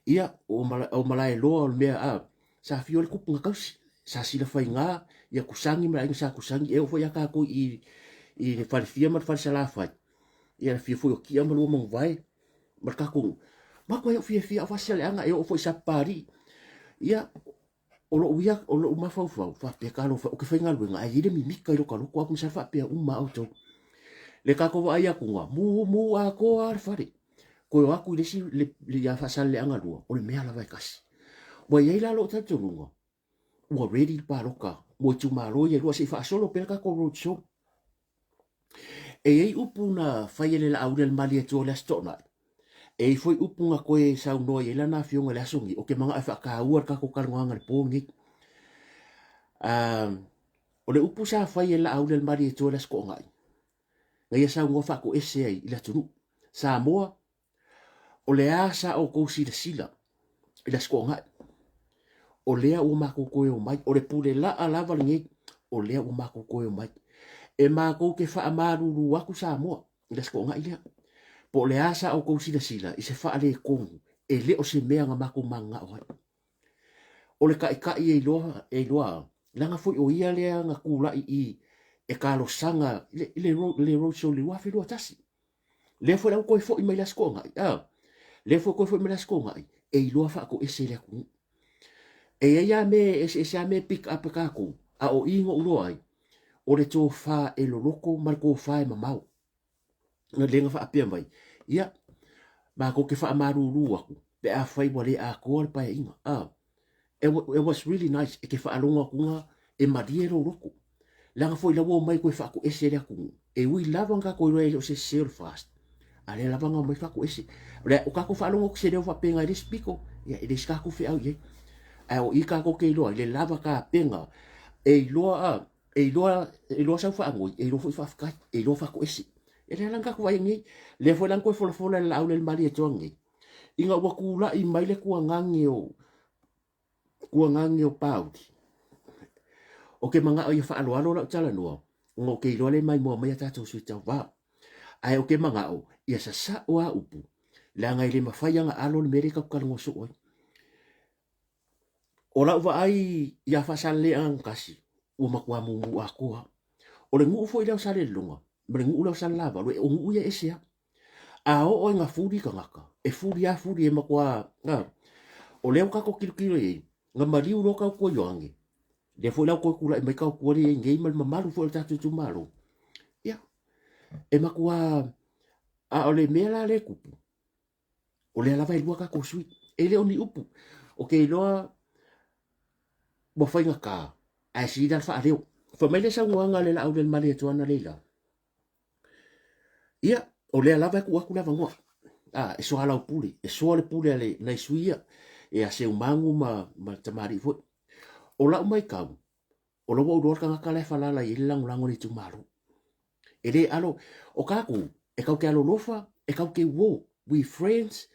Ia, o, Mala, o Malaeloa o le mea, a, sa afio ai le tupu na tausi, sa Silafaiga, ia Tusani ma le aiga sa Tusani, e oo foi ia tatou i, i le Falefia ma le Fale Salafai, ia le afio foi o Tia ma Luamanuvae, ma le tatou nuu. Matuai ou fiafia au Faasaleleaga, e oo foi i Sapapalii. Ia, O lou ia, o lou mafaufau, faapea talofa, ou te faigaluega, ae i ai le mimita i lota loto au, masalo faapea uma lava outou. Le tatou vaai atuga, mumu atoa lava le fale. Toe o atu i le isi, le, le, ia Faasaleleaga 2, o le mea lava e tasi. Ua i ai la lou talitonuga, ua ready le palota mo itumalo ia e lua, se i faasolo pea le tatou road show. E i ai upu na fai e le Laauli a le Malietoa i le Aso Toonai, e i ai foi upu na toe saunoa i ai lana afioga i le aso nei, ou te manao e faataua le tatou talanoaga i le po lenei. O le upu sa fai e le Laauli a le Malietoa i le Aso Toonai, na ia saunoa faatoese ai i le atunuu, Samoa, O le a sa outou silasila i le Aso Toonai, o lea ua matou toe omai, o le pule laa lava lenei, o lea ua matou toe omai. E matou te faamalulu atu Samoa i le Aso Toonai lea. Po o le a sa outou silasila i se faaletonu, e le o se mea na matou mananao ai. O le taitai e iloa, e iloa leaga foi o ia lea na tulai i e talosaga i le, i le, le road show i le 2021. Lea foi la ua toe foi mai le Aso Toonai, a, lea foi toe foi mai le Aso Toonai, e iloa faatoese le atunuu. E i ai lava mea e eseese lava mea e pick up e tatou, a o i na ou iloa ai, o le tofa e loloto ma le tofa e mamao. Na lea na faapea mai, ia, matou te faamalulu atu pe afai ua le atoa le paeaiga, a. It was really nice, e te faalogo atu e malie lou loto. Leaga foi la ua omai toe faatoese le atunuu. E ui lava ona tatou iloa e le o se sese o le FAST, a lea lava na omai faatoese. O le o tatou faalogo atu se leo faapena i le isi pito, ia e leai se tatou feau i ai. Ae o i tatou te iloa ai le lava tapena e iloa a e iloa e iloa sau faanoi, e iloa foi faafetai, e iloa faatoese. E lea la na tatou vaai ai nei. Lea foi la na toe folafola e le Laauli a le Malietoa nei, ina ua tulai mai le tuagage o tuagage o Pauli. Ou te manao ia faaaloalo lau talanoa, ona ou te iloa le maimoa mai a tatou sui tauva. Ae ou te manao ia sasao a upu, leaga e le mafai ona alo le mea lea tatou talanoa soo ai. O lau vaai ia Faasaleleaga tasi, ua matua mumu atoa. O le nuu foi lea o Salelologa ma le nuu lea o Salelavalu, o nuu ia e ese lava. A oo ina fuli tagata, e fuli lava fuli e matua, a, o lea ua tatou tilotilo i ai, na maliu loa tautua Ioane, lea foi la ua toe tulai mai tautua lea e i ai nei ma le mamalu foi o le tatou itumalo. Ia, e matua, a o le mea la lea e tupu, o lea lava e lua tatou sui. E le o ni upu. Ou te iloa ua faigata, ae sili la le faaleo. Fai mai le saunoaga a le Laauli a le Malietoa analeila, Ia, o lea lava e tuu atu le avanoa. A, e soalaupule, e soa le pule a le nai sui ia, ia Seumagu ma, ma tamalii foi. O lau maitau, o la ua ou iloa le tagata la e falala i ai le lagolago a le itumalo. E le alo, o tatou, e tatou te alolofa, e tatou te uo, we friends,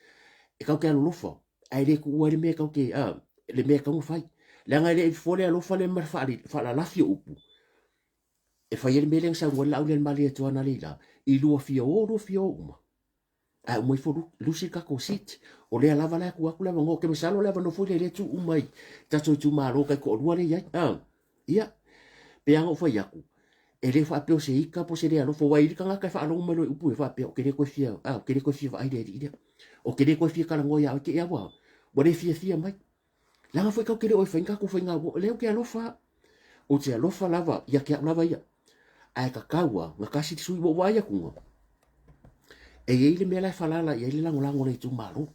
e tatou te alolofa, ae le tuua ai le mea e tatou te, a, le mea e tatau ona fai. Leaga e le i fua le alofa lea ma le faalalafi o upu, e fai ai le mea lea na saunoa ai le Laaulialemalietoa analeila, i lua fia o, lua fia o uma. Ae uma ifo lusi le tatou seat. O lea lava la e tuu atu le avanoa. Ou te masalo o le avanoa foi lea lea e tuu uma i tatou itumalo taitoalua lea e i ai. Ah, ia, pei lava ona ou fai atu, e le faapea o se ita po o se le alofa, aua e i ai le tagata e faalogo mai loa i upu ia faapea, ou te le toe fia, ah, ou te le toe fia vaai i le alii lea. Ou te le toe fia talanoa ia oe te i lava ua, ua le fiafia mai. Leaga foi tatou te le o e fai ni tatou faiga o lea ou te alofa. Ou te alofa lava ia te au lava ia. Ae tatau a na tasi le sui ua ou vaai atu e i ai le mea la e falala i ai le lagolago o le itumalo.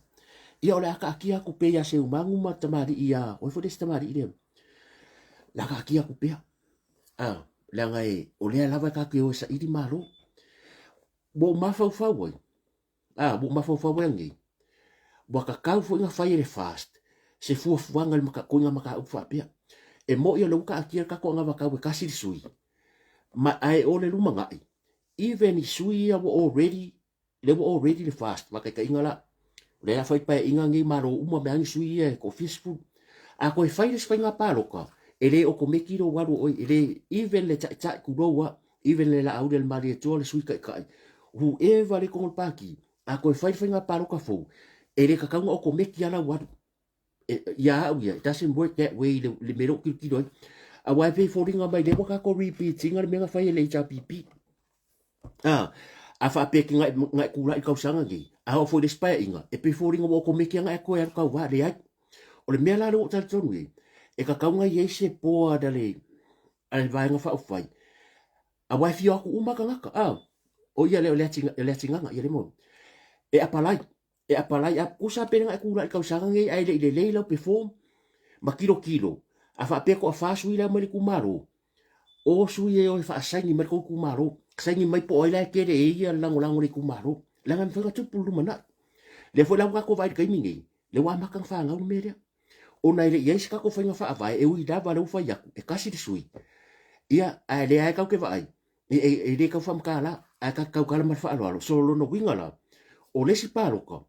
Ia o le a taatia atu pea ia Seumagu ma tamalii ia, o ai foi le isi tamalii lea. O le a taatia atu pea. Ah, leaga e, o lea lava e tatou te o e saili malo. Ua ou mafaufau ai, A, ua ou mafaufau ai anei, ua tatau foi ona fai e le FAST se fuafuaga i le koiga mataupu faapea. E moni o lea ua taatia le tatou anavatau e tasi le sui, ma, ae o le lumanai, even i sui ia ua already, lea ua already le FAST, faataitaiga la, o lea o le a fai paeaiga nei Malo uma mai lava ni sui ia e toafia sefulu. A toe fai le isi faiga palota, e le okomeki lou alu o oe, e le, even le taitai, tulou lava, Even le Laauli a le Malietoa le Sui Taitai, whoever le tonu o le Pati, a toe fai le faiga palota fou, e le tatau ona okomeki lava lau alu. E, ia au ia, it doesn't work that way le, le mea lea ou tilotilo ai. Aua e pei e foliga mai lea ua tatou repeat ina le mea na fai e le HRPP. A, a faapea ke na e tulai i tausaga nei, a oo foi i le isi paeaiga, e pei e foliga ua okomeki lava na e toe alu tauva, leai. O le mea la lea ua ou talitonu i ai, e tatau ona i ai se board a le, a le Vaega Faaupufai, aua e fia o atu uma tagata, a, o ia lea o le atigaga, ia le moni. E apalai, e apalai, a tusa pe na e tulai i tausaga nei ae le i lelei lau perform, ma tilotilo, a faapea toafa sui la mai le itumalo, o sui e o e faasaini mai le tou itumalo, saini mai po o ai la e tele e ia le lagolago i le itumalo, leaga e mafai ona tupu le lumanai. Lea foi la ua tatou vaai i le taimi nei, lea ua amata ona fanau le mea lea. Ona e le i ai se tatou faiga faavae e ui lava lea ua fai atu e tasi le sui, ia ae lea lava tatou te vaai e, e, e le tau faamatala ae tatou tautala ma le faaaloalo. So lona uiga la, o le isi palota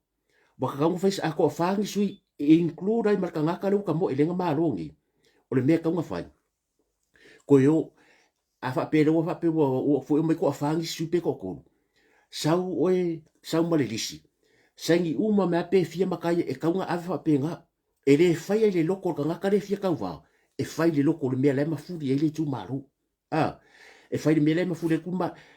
ua tatau ona fai a toafa ni sui e include ai ma le tagata lea ua tamoe lea na malo nei. O le mea e tatau ona fai, Toe o, a faapea lea ua faapea ua ua foi mai toafa nisi sui pe toatolu, sau oe sau ma le lisi, saini uma mai lava pe fia matai e tatau ona ave faapena. E le faia i le loto o le tagata lea e fia tauva, e fai i le loto o le mea la e mafuli ai le itumalo. A, e fai i le mea la e mafuli ai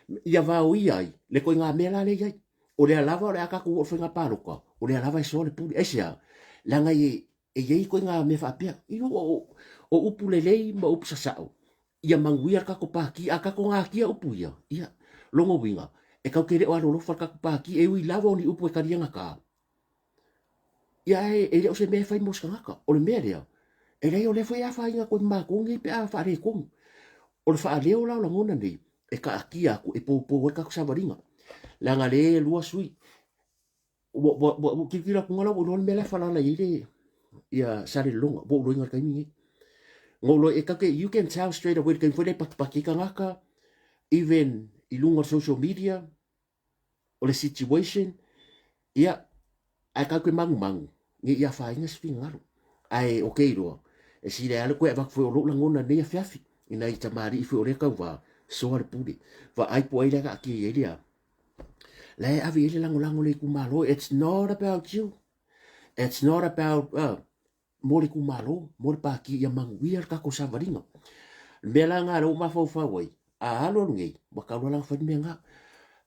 le ia vaoia ai le ituaiga mea la lea e i ai. O lea lava o le a tatou oo i le faiga palota, o lea lava e soa le pule. Aisea? Leaga e E i ai ituaiga mea faapea. I o, o, o upu lelei ma upu sasao, ia manuia le tatou pati. A tatou natia upu ia, ia, lona uiga, e tatou te le o alolofa le tatou pati, e ui lava o ni upu e talia gata. Ia ae e le o se mea e fai mo se tagata. O le mea lea, e leai o lea foi e afaina atu ai ma matou nei pe a faaletonu. O le faaleo la o lagona nei, e taatia atu e poupou ai le tatou savaliga. Leaga lea e lua sui, ua, ua, ua, ua tilotilo atu la ua iloa le mea la e falala i ai le ia Salelologa, ua ou iloaina i le taimi lenei. Na ou iloa, e tatou te, you can tell straight away le taimi foi lea e patipati ai tagata, even i luga o le social media, o le situation, ia, ae tatou te manumanu, ne i afaina se finagalo. Ae ou te iloa, e sili ai lava le toe avatu foi o lou lagona i lenei afiafi, i nai tamalii foi o lea tauva, soa le pule. Vaai po o ai la e taatia i ai le a. La e ave i ai le lagolago i le itumalo. It's not about you. It's not about uh, mo le itumalo, mo le pati ia manuia le tatou savaliga. Le mea la lena lea ua mafaufau ai, a alu alu nei, ua tau loa la ona fai le mea lena.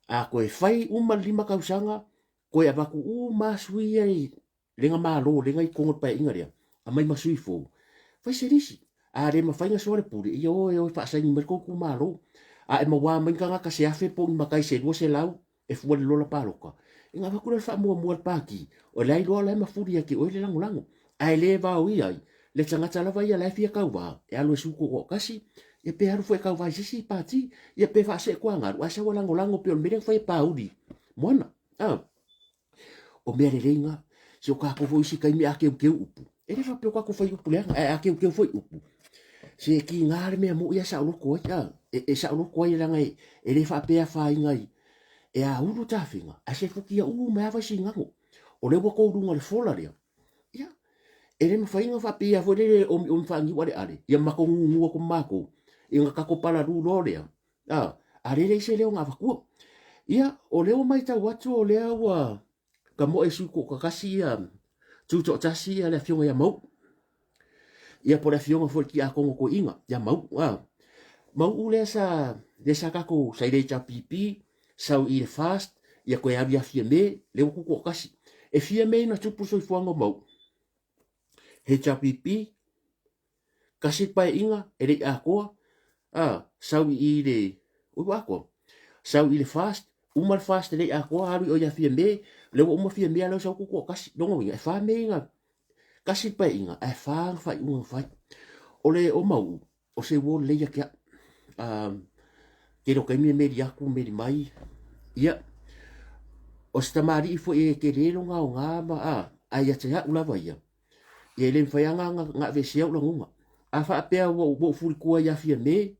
A toe fai uma le 5 tausaga, toe avatu uma lava sui ia i Lenga malo, lenga i totonu o le paeaiga lea, aumai ma sui fou, fai se lisi. A le mafai ona soa le pule, ia o e o e faasaini mai le tou itumalo. A e mauā mai ni tagata se afe po o ni matai se 200 e fua i le lola palota, ona avatu lea o le faamuamua a le Pati, o la e iloa o la e mafuli ia te oe le lagolago. Ae le vaoia ai le tagata lava ia la e fia tauva, e alu e sui tutoatasi, ia pe alu foi e tauva i se isi Pati, ia pe faasee tuagalu, ae sau e lagolago pei o le mea lea na fai e Pauli Moana. A. O mea lelei na. Se o kākou foi isi taimi a keukeu upu. E le faapea o kākou fai upu leaga, ae a keukeu foi upu, se e kīgā le mea moʻi a saoloko ai, a, e, e saoloko ai leaga e, e le faapea afaina i, e aulu tafiga, ae se fukia uma lava i sigano. O lea ua tou luga o le fola lea, ia, e le mafai ona faapea foi lele omiomi faaniu aleale, ia matou gugu atu ma matou, ia ona tatou palalū loa lea, a, a lea e leai se leo na avatua. Ia, o lea ua matau atu o lea ua tamoe sui toatasi ia, tutoatasi ia le afioga ia Mauu. Ia po o le afioga foi i le tiakono toeaina ia Mauu. A, Mauu lea sa, lea sa tatou, sa i le HRPP, sau i le FAST, ia toe alu ia Fiame, lea ua tutoatasi. E fia mea na tupu i le soifuaga o Mauu? HRPP, Tasi le paeaiga e le i atoa, a, sau i i le, oi ua atoa? Sau i le FAST, uma le FAST e le i atoa, alu i o ia Fiame, lea ua uma Fiame a lea ua sau tutoatasi. Lona uiga, e fa mea ia na, tasi le paeaiga ae fa ana faaiuga na fai. O le o Mauu, o se uo lelei ia te au. Um, tele o taimi e meli atu, meli mai. Ia, o se tamalii foi e tele lona aoga ma, a, ae ia te au lava ia, Ia e le mafai lava ona aveesea ou lagona. A faapea ua ou fulitua ia Fiame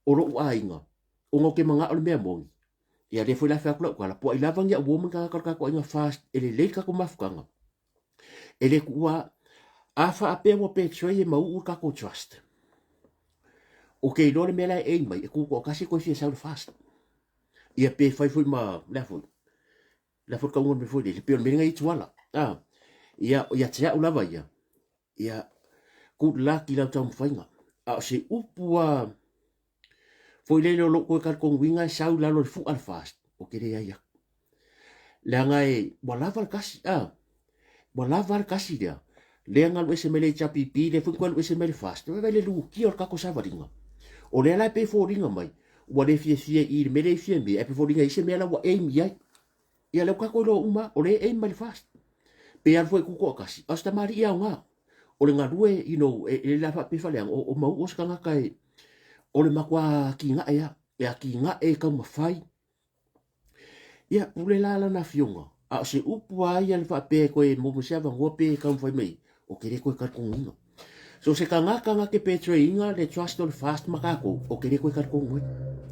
o lou aiga, ona ou te manao i le mea moni, ia lea foi la e fai atu lau tala, po o ai lava ni au uo ma ni tagata o le tatou aiga FAST e lelei le tatou mafutaga, e le tuua. A faapea ua betray e Mauu le tatou trust, ou te iloa le mea la e aim mai, e tutoatasi e toe fia sau i le FAST. Ia pe fai foi ma, le a foi, la foi tauga mea foi lele, pei o le mea lea i Tuala. Ah, ia, ia te au lava ia, ia, good luck i lau taumafaiga. A o se upu a, foi lele o lou toe talitonuina e sau i lalo o le fua le FAST, ou te leai aku. Leaga e, ua lava le kasi, ah, ua lava le kasi lea, lea na alu ese mai le HRPP, lea foi na toe alu ese mai le FAST, vaai le lutia o le tatou savaliga. O lea la e pei e foliga mai, ua le fiafia i le mea lea e fia mea, ae pei e foliga e i ai se mea la ua aim i ai. Ia lea ua tatou iloa uma lava, o lea e aim mai le FAST. Pe alu foi e tutoatasi, a o se tamalii aoga. O le galue, you know, e le la faapea faaleaga, o Mauu o se tagata e, o le matua atinae lava, e atinae, e taumafai. Ia, pule la lana afioga, a o se upu lava ia le faapea e toe maua mai se avanoa pe taumafai mai, ou te le toe talitonuina. So se tagata na te betray-ina le trust o le FAST ma tatou, ou te le toe talitonu ai.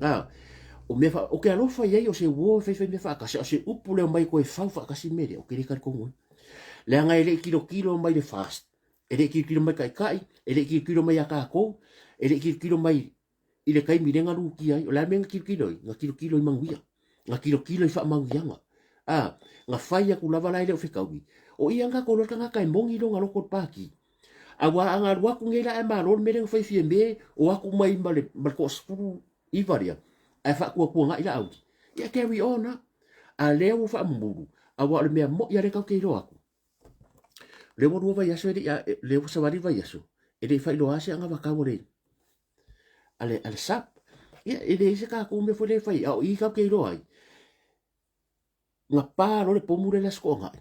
A, o mea fa, ou te alofa i ai o se uo e faifai mea faatasi, a o se upu lea omai e toe fau faatasi le mea lea, ou te le talitonu ai. Leaga e le i tilotilo mai le FAST, e le i tilotilo mai taitai, e le i tilotilo mai ia tatou, e le i tilotilo mai i le taimi lea na lutia ai. O le a le mea na tilotilo ai? Na tilotilo i manuia. Na tilotilo i faamanuiaga. A, na fai atu lava la e le o fetaui. O i ana tatou loa le tagata e moni lona loto i le pati. Aua a na alu atu nei la ae malo le mea lea na fai Fiame, o atu mai ma le, ma le toasefulu iva lea, ae faatuatuanai la Auli. Ia carry on lava. A lea ua faamumulu, aua o le mea moi lava lea tatou te iloa atu, lea ua lua vaiaso e le i, lea ua savali le vaiaso, e le i faailoa se anavatau a le, a le, a le SAP. Ia, e leai se tatou mea foi lea e fai, a o i tatou te iloa ai, na pa loa le pomu lea i le Aso Toonai,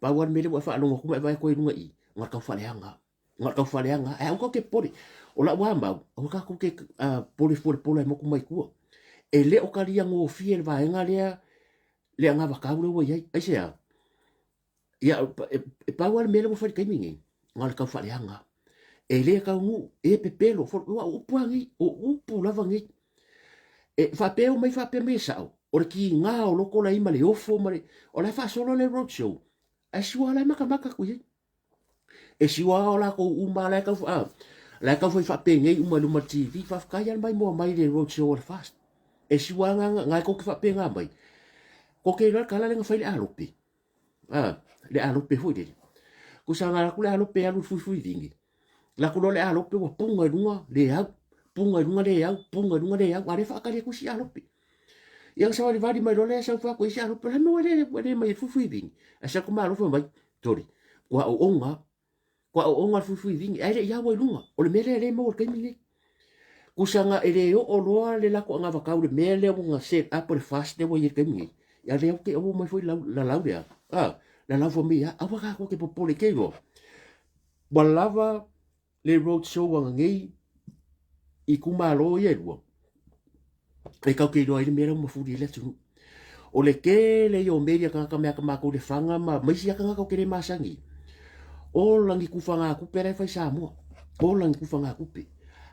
pau lava le mea lea ua e faalogo atu ma e vaai atu ai i luga i i, na o le tau faaleaga lava. Na o le tau faaleaga lava. Ae aua tatou te popole. O lau lava mau, aua tatou te popole fua i le pola e motu mai tua. E le o talia gofie le vaega lea le anavatau lea ua i ai. Aisea? Ia, e pau lava le mea lea ua fai i le taimi lenei, na o le tau faaleaga lava. E le taunuu, e pepelo, aua o upu lava nei, o upu lava nei. E faapea omai faapea mai e sao, o le tiga o loko la i ai ma le ofo ma le, o la e faasolo le road show, ae sua la e matamata atu i ai. E sua o latou uma la e tau, ah, la e tau fai faapenei uma i luma o le TV, faafetai lava le maimoa mai i le road show a le FAST. E sua nga, nga e tou te faapena mai. Ko te iloa le tala lea na fai le alope. Ah, le alope foi lele. Kusa nga aku le alope alu fuifui vingi. La ku le alope ua punga i lunga le au. Punga i lunga le au, punga i lunga le au. A le whaakari aku si alope. Ia sa wali wali mai lole sa ufa ko isi alope. La no le le mai fuifui vingi. A sa ku ma alofa mai. Tori. Kua o onga Kua ooga le fuifui vingi, ae le i aua i luga. O le mea lea e le maua i le taimi lenei. Kusaga e le oo loa le lako agavakau i le mea lea ua set up le FAST lea ua i ai i le taimi lenei, ia lea ua oo mai foi lalau lea, a, lalau foi mai ia, aua tatou te popole te iloa. Ua lava le road show a nei itumalo ia e lua, e tatou te iloa ai le mea lea ua mafuli ai le atunuu. O le tele ia o meli a tagata mea ka matou i Lefaga ma ma isi lava tagata ou te le masani, ola ni tufagatupe la e fai i Samoa, ola ni tufagatupe.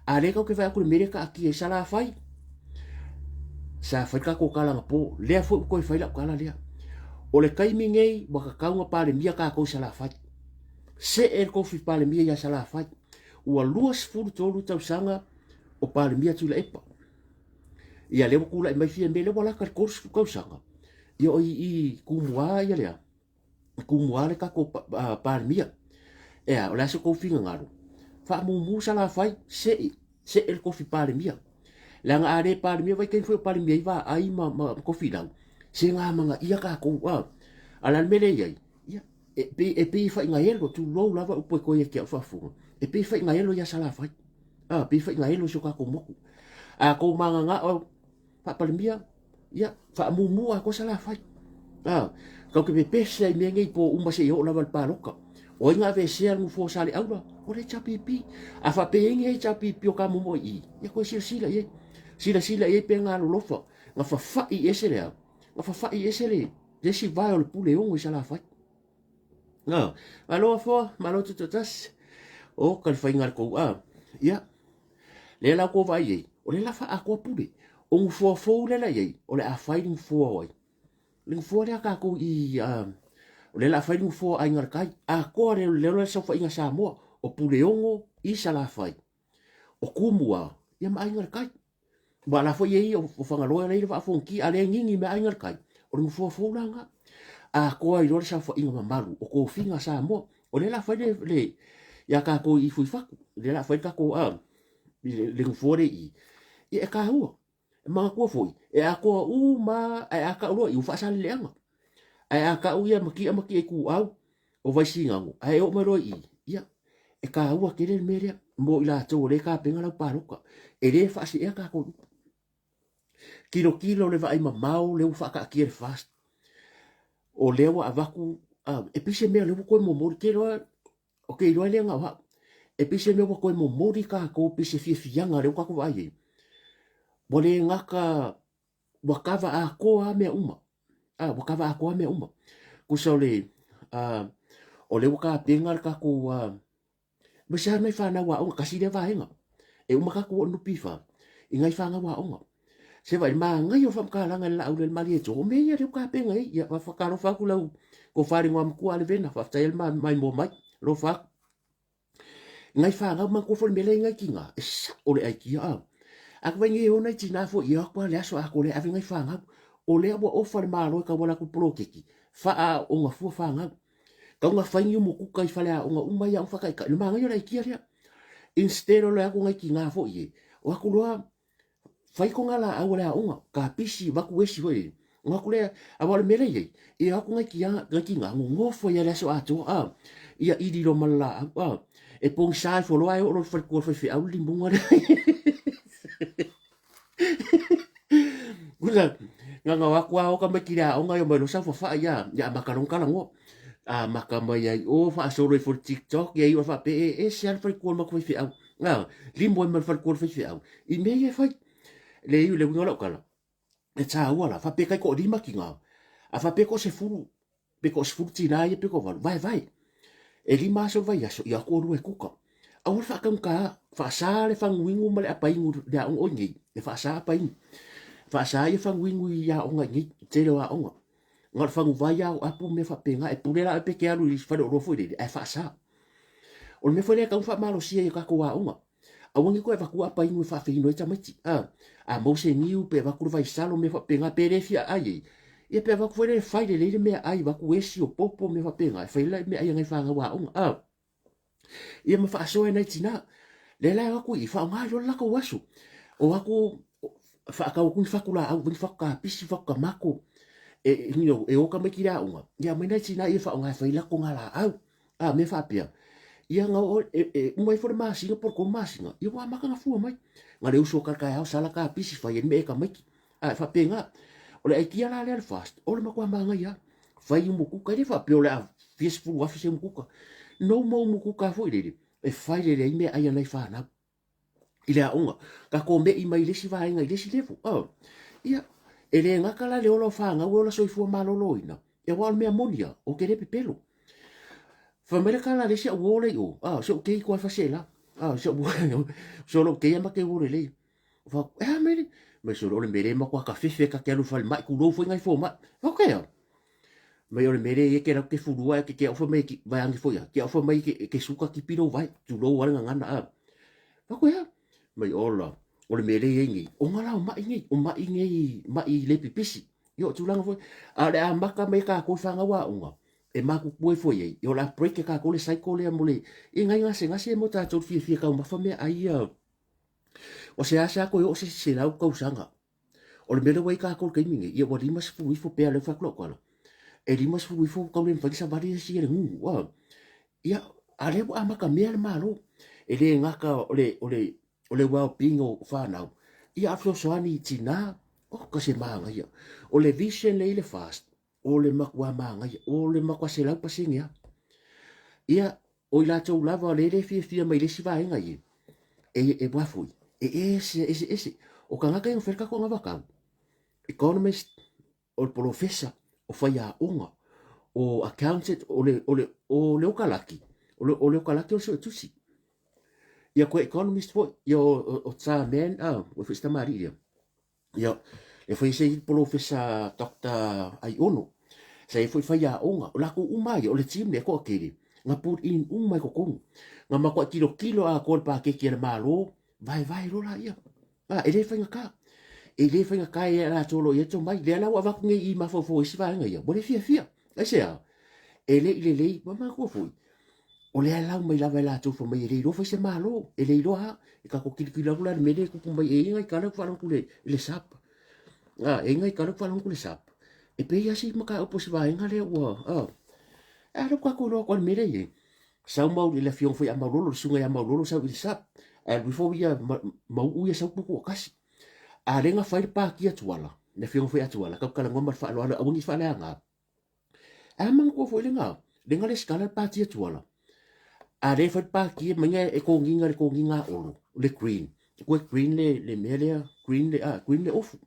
A o lea tatou te vaai atu i le mea lea e taatia i Salafai, sa fai le tatou tala anapo, lea foi ua toe fai lau tala lea. O le taimi nei ua tatau ona Palemia tatou i Salafai. See le tofi Palemia ia Salafai. Ua 23 tausaga o Palemia Tuilaepa. Ia lea ua tulai mai Fiame, lea ua lata i le 30 tausaga. Ia o i i Tumua ia lea, Tumua le tatou Palemia. Ea, o le a se tou finagalo? Faamumu Salafai, see, see le tofi Palemia. Leaga a le Palemia, vaitaimi foi o Palemia ai Vaai ma, ma Tofilau, se gamagaia tatou. A, a o le a le mea lea e i ai? Ia, e pei, e pei e faigaelo, tulou lava upu e toe ia te au faafofoga, e pei e faigaelo ia Salafai. A, pei e faigaelo i si o tatou motu. A tou mananao faa-Palemia, ia, faamumu atoa Salafai. A, tatou te pepese ai i mea nei i po uma seia oo lava i le palota. O ai na aveesea le nofoa o Saleaula? O le HRPP. A faapea e i ai ni HRPP o tamomoe i i, ia toe silasila i ai. Silasila i ai pe galolofa, na fafa'i ese le a? Na fafa'i ese le isi vae o le Puleono i Salafai. A, malo Afoa, malo Tutoatasi. Oka le faiga a le tou a. Ia, lea la ua vaai ai, o lea la faaatoa pule. O nofoa fou lea la i ai, o le a fai le nofoa o ai? Le nofoa lea a tatou i, o lea la a fai le nofoa o Aiga i le Tai. Atoa le lea le saofaiga a Samoa, o Puleono i Salafai, o Tumua, ia ma Aiga i le Tai. Aua o la foi e i ai o Fagaloa la e i ai le Vaa o Fonoti, a le gigi mai Aiga i le Tai, o le nofoa fou la lena. Atoa ai loa le saofaiga mamalu o tofiga a Samoa. O lea la a fai le, le, ia tatou i Fuifatu, lea la a fai le tatou, a, le nofoa lea i i, ia e taua. E manatua foi, e atoa uma lava, ae a tau loa i i, ua faasaleleaga. Ae a tau ia Matia ma Matia Ituau, o Vaisigano, ae oo mai loa i i, ia, e taua tele le mea lea mo i latou o lea e tapena lau palota. E le faaseea tatou i upu. Tilotilo le vaai mamao lea ua faataatia le FAST. O lea ua avatu, e pei se mea o lea ua toe momoli, te iloa, ou te iloa e le na o au. E pei se mea ua toe momoli tatou, pei se fiafiaga lea ua tatou vaai ai. Ua le gata ua kava atoa lava mea uma. A, ua kava atoa mea uma. Tusa o le, o lea ua tapena le tatou, aemaise lava nai fanau aoga, tasi lea vaega. E uma tatou oo i le NPF i nai fanau aoga. Se vaai, manaia o le faamatalaga i le Laauli a le Malietoa, o mea ia lea ua tapena i ai. Ia, faatalofa atu lau tofa i le Igoamatua Alevena, faafetai ai le maimoa mai. Alofa atu. Nai fanau manatua foi le mea lea i nai tina, e sao le aikia a. A vaai nei e o nai tina foi e o atu lava le aso atoa lea e ave nai fanau. O lea ua ofa le Malo e tauala atu i le poloketi, faaaooga fua fanau. Tau na fai ni umukuka i faleaoga uma ia aoga faataitai, le manaia o le aikia lea. Instead o le o atu nai tina foi e, o atu loa fai kona laau a le aoga, kapisi, avatu esi foi lele. Ona o atu lea, aua o le mea lea e i ai, e o atu nai tia, nai tina, nonofo ai lava i le aso atoa, a, ia ili loa ma le laau, a. E pogisa ifo loa ae oo loa i le faletua o le faifeau le limuga lea. Kusa, na ona o atu lava o tamaiti i le aoga, e omai loa saofafai, a, ia amata loa ona talanoa. Amata mai ai o faasolo ifo i le TikTok, ia iu ina faapea, e ese lava le faletua o le matou faifeau. A, limu ai ma le faletua o le faifeau i mea ia e fai. Le iu le uiga o lau tala, e taua la, faapea tai toalima tina, a faapea toasefulu, pe toasefulu tina ia pe toavalu, vaevae. E lima aso o le vaiaso, ia o atu oulua e kuka. Aua le faataugata, faasa le faguinu ma le apainu i le aoga o i nei, e faasa apainu. Faasa ia faguinu i aoga i nei, i tele o aoga. Na o le faguvai lava o apu ma mea faapena, e pule la oe pe te alu i faleoloa foi lele, ae faasa. O le mea foi lea e tatau ona faamalosia i a tatou aoga, aua ne i toe avatua apainu e faafeinu ai tamaiti. A, a maua se niu pe avatu le vaisalo mea faapena, pe le fia aai ai, ia pe avatu foi lele fai lelei le meaai, avatu esi o popo mea faapena, e fai ai meaai a nai fanau aoga. A, ia ma faasoa e nai tina. Lea la e o atu i i, faaaoga ai loa le latou aso. O atu faatau atu ni fatu laau, ni fatu kapisi, fatu tamato, e, you know, e o tamaiti i le aoga, ia aumai nai tina ia e faaaoga e fai latou laau. A, mea faapea, ia na oo, e, e uma ifo le masina po o le tolu masina, ia ua amata ona fua mai. Na le uso o taeao sala kapisi fai ai le mea e tamaiti. A, e faapena. O le aikia la lea le FAST, o le matua manaia lava. Fai umukuka, e le faapea o le a fia sefulu afe se umukuka. No mau umukuka foi lele, e fai lelei ai meaai a nai fanau i le aoga. Tatou me'i mai le isi vaega i le isi level. Ia, E le gata la le ola o fanau e ola soifua maloloina, aua o le mea moni lava, ou te le pepelo. Fai mai le tala a le isi au uo lea i o, a, si ou kei koa e faseela. A, si ou so lou kei a ma te uo lelei. Fai atu, e a mea nei? Mai sole, o le mea lea e matua tafefe ta te alu i falemai, tulou foi nai fomai. Fai atu, e a? Mai o le mea lea e te alu atu te fulua ae te te au fai mai vaeane foi a, te au fai mai e te suka tipi lou vae, tulou a le gagana a. Fai atu, e a? Mai ola, o le mea lea e i ai nei, ona la o mai nei, o mai nei, mai le pipisi. Ia o tulaga foi, a o le amata mai e tatou i fanau aoga, e matutua ifo i ai, ia o le a break e tatou le cycle lea mo le, i nai gasegase mo tatou fiafia taumafa meaai ia. O seasea toe oo se 100 tausaga. O le mea lea ua i ai tatou i le taimi nei, ia ua 50 ifo pea lea ua fai atu lau tala. E 50 ifo ua tau le mafai ona savali le isi e le gugu. A. Ia, a lea ua amata mea le Malo. E le gata o le, o le, o le well-being o fanau, ia a fesoasoani i tinā, oh, ka se mānaia. O le vision lea i le FAST, o le matua mānaia, o le matua 100% lava. Ia, o i latou lava o le le fiafia mai le isi vaega ia, e, e ua foi, e ese, ese, ese. O tagata ia na fai le tatou anavatau, economist, o le polofesa, o faiaoga, o accountant, o le, o le, o le okalaki, o le, o le okalaki o le suetusi. Ia koe economist foi, ia o, o, o tsa man, ah, ua foi se tamalii lea. Ia, e foi se polofesa Dr. Aiono, sa ia foi faiaoga, o lakou uma ia, o le team lea e toatele, na put in uma i totonu. Na matuai tilotilo atoa le paketi a le Malo, vaevae loa laia. A, e le faigata. E le faigata ia latou o lo o i ai tomai. Lea la ua avatu nei i mafaufau e isi vaega ia, ua le fiafia. Aisea? E le i lelei, ua manatua foi, o le alau mai lava e latou fai mai e le iloa fai se Malo, e le iloa a, e tatou tilotilo atu la i le mea lea e tupu mai, e i ai nai tala ou te faalogo atu i le SAP. A, e i ai nai tala ou te faalogo atu i le SAP. E pei lava si mataupu o si vaega lea ua, a, a lea ua tatou iloa atu lava i le mea lea e i ai. Sau mau i le afioga foi ia Maulolo, le susuga ia Maulolo sau i le SAP, ae alu ifo ia Mauu ia sau tutoatasi. A lea na fai le pati a Tuala, le afioga foi ia Tuala, tau talanoa ma le faaaloalo aua ne i faaleaga. Ae manatua foi lena, lena lesitala le pati a Tuala. A lea fai le pati mai e togiga le togiga a Olo, le green. Koe green le, le mea lea, green le, ah, green le ofu.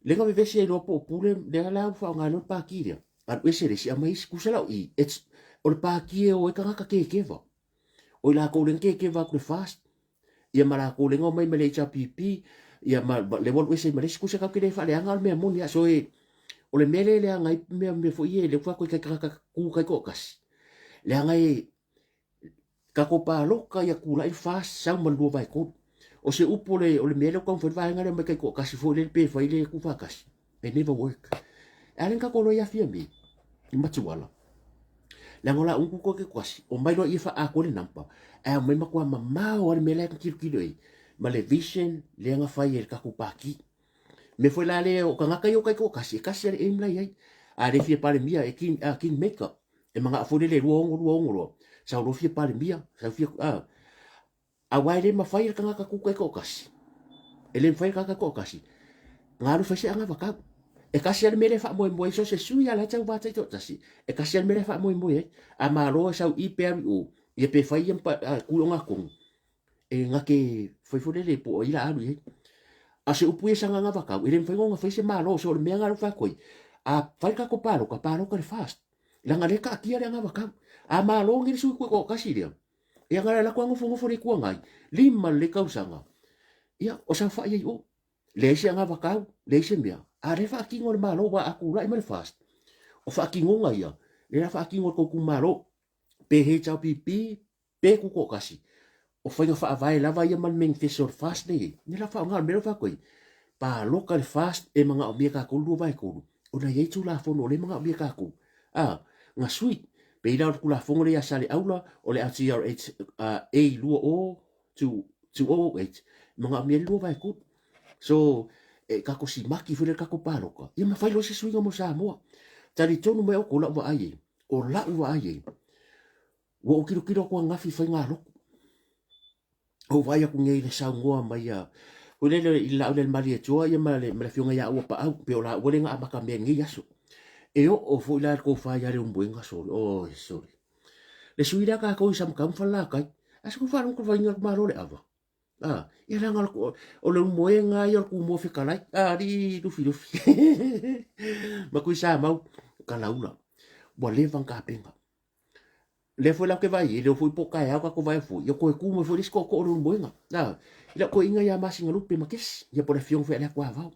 Lea na vevesi ai loa po o Pule, lea la ua faaaoga ai loa le paki lea. Alu ese le isi, aumai isi, tusa la o i, it's, o le paki e o ai tagata kekeva. O i lakou lea na kekeva atu le FAST, ia ma lakou lea na omai ma le HRPP, ia ma, ma lea ua alu ese ai ma le isi, tusa tatou te le faaleaga o le mea moni lava. So e, o le mea lea e leaga ai mea, mea foi ia, lea ua fai atu ai tagata tu taitoatasi, leaga e, Tatou palota ia tulai le FAST sau ma le 2/3. O se upu o le, o le mea lea ua taumafai le vaega lea mai taitoatasi foi lele pe fai le tuufaatasi. It never work. E a le na tatou iloa ia Fiame i Matuala. Leaga o la upu koe taitoatasi, omai loa ia faaatoa le number, ae omai matua mamao lava le mea la e tilotilo i ai ma le vision lea na fai e le tatou Pati. Mea foi la lea o tagata ia o taitoatasi, e tasi lava le aim la i ai. A le fia Palemia e king, uh, king maker. E manao foi lele 26 26 loa, sau loa fia Palemia, sau fia, uh, aua e le mafai e le tagata tu taitoatasi. E le mafai e le tagata taitoatasi. Na alu fai se anavatau. E tasi lava le mea lea e faamoemoe ai, so o se sui lava la e tauva taitoatasi, e tasi lava le mea lea e faamoemoe ai. A malo e sau i pe alu i o, ia pe fai ia ma tu i ogatotonu, e na te fai foi lele po o ai la alu i ai. A o se upu ia sa gagavakau, e le mafai ona fai se malo, so o le mea lena lea ua fai atu ai, a fai le tatou palota, palota i le FAST, leaga lea e taatia le agavakau. A malo nei le sui tutoatasi lea, ia na o le alu atu lava nofonofo i le Itu Agai, 5 lelei tausaga, ia o saofai ai i o. Leai se agavakau, leai se mea, a o lea e faatino e le Malo, aua a tulai mai le FAST, o faatinoga ia, lea o le a faatino e le tou itumalo, pe HRPP, Pe tutoatasi, o faiga faavae lava ia ma le manifesto o le FAST nei, lea la faaaoga, o le mea lea ua fai atu ai, palota le FAST e manaomia e tatou le 2/3, ona e i ai Tulafono o lea e manaomia e tatou, a, na sui. Pei la o le Tulafono lea ia Saleaula, o le LTRH A 202008, e manaomia ai le 2/3. So, e tatou simaki foi lea i le tatou palota, ia ma fai loa se suiga mo Samoa. Talitonu mai outou o lau vaai i ai, o lau vaai i ai, Ua ou tilotilo atu ananafi i faigalotu. Ou vaai atu nei i le saunoa mai a foi lele i le laau lea le Malietoa ia ma le, ma le afioga ia Uapaau, pei o laua lea na amata mea i lenei aso. E oo foi la le tofa ia Leulumoega, sole, oi sole. Le sui lea tatou i Samatau ma Falelatai, ae se ua faalogo atu le vaaiga o le Malo o le ava. A, ia leaga o le moega ia o le kumua fetalai, a, alii Lufilufi ma Tuisamau, Kalaula, ua leva ona tapena. Lea foi la ou te vaai i ai, le foi po o taeao tatou vaai foi, ia toe tu mai foi le isi tootoo o le Ulumoega. A, i lau toeaina ia Masinalupe ma Kesi, ia po o le afioga foi ia Leatuavao.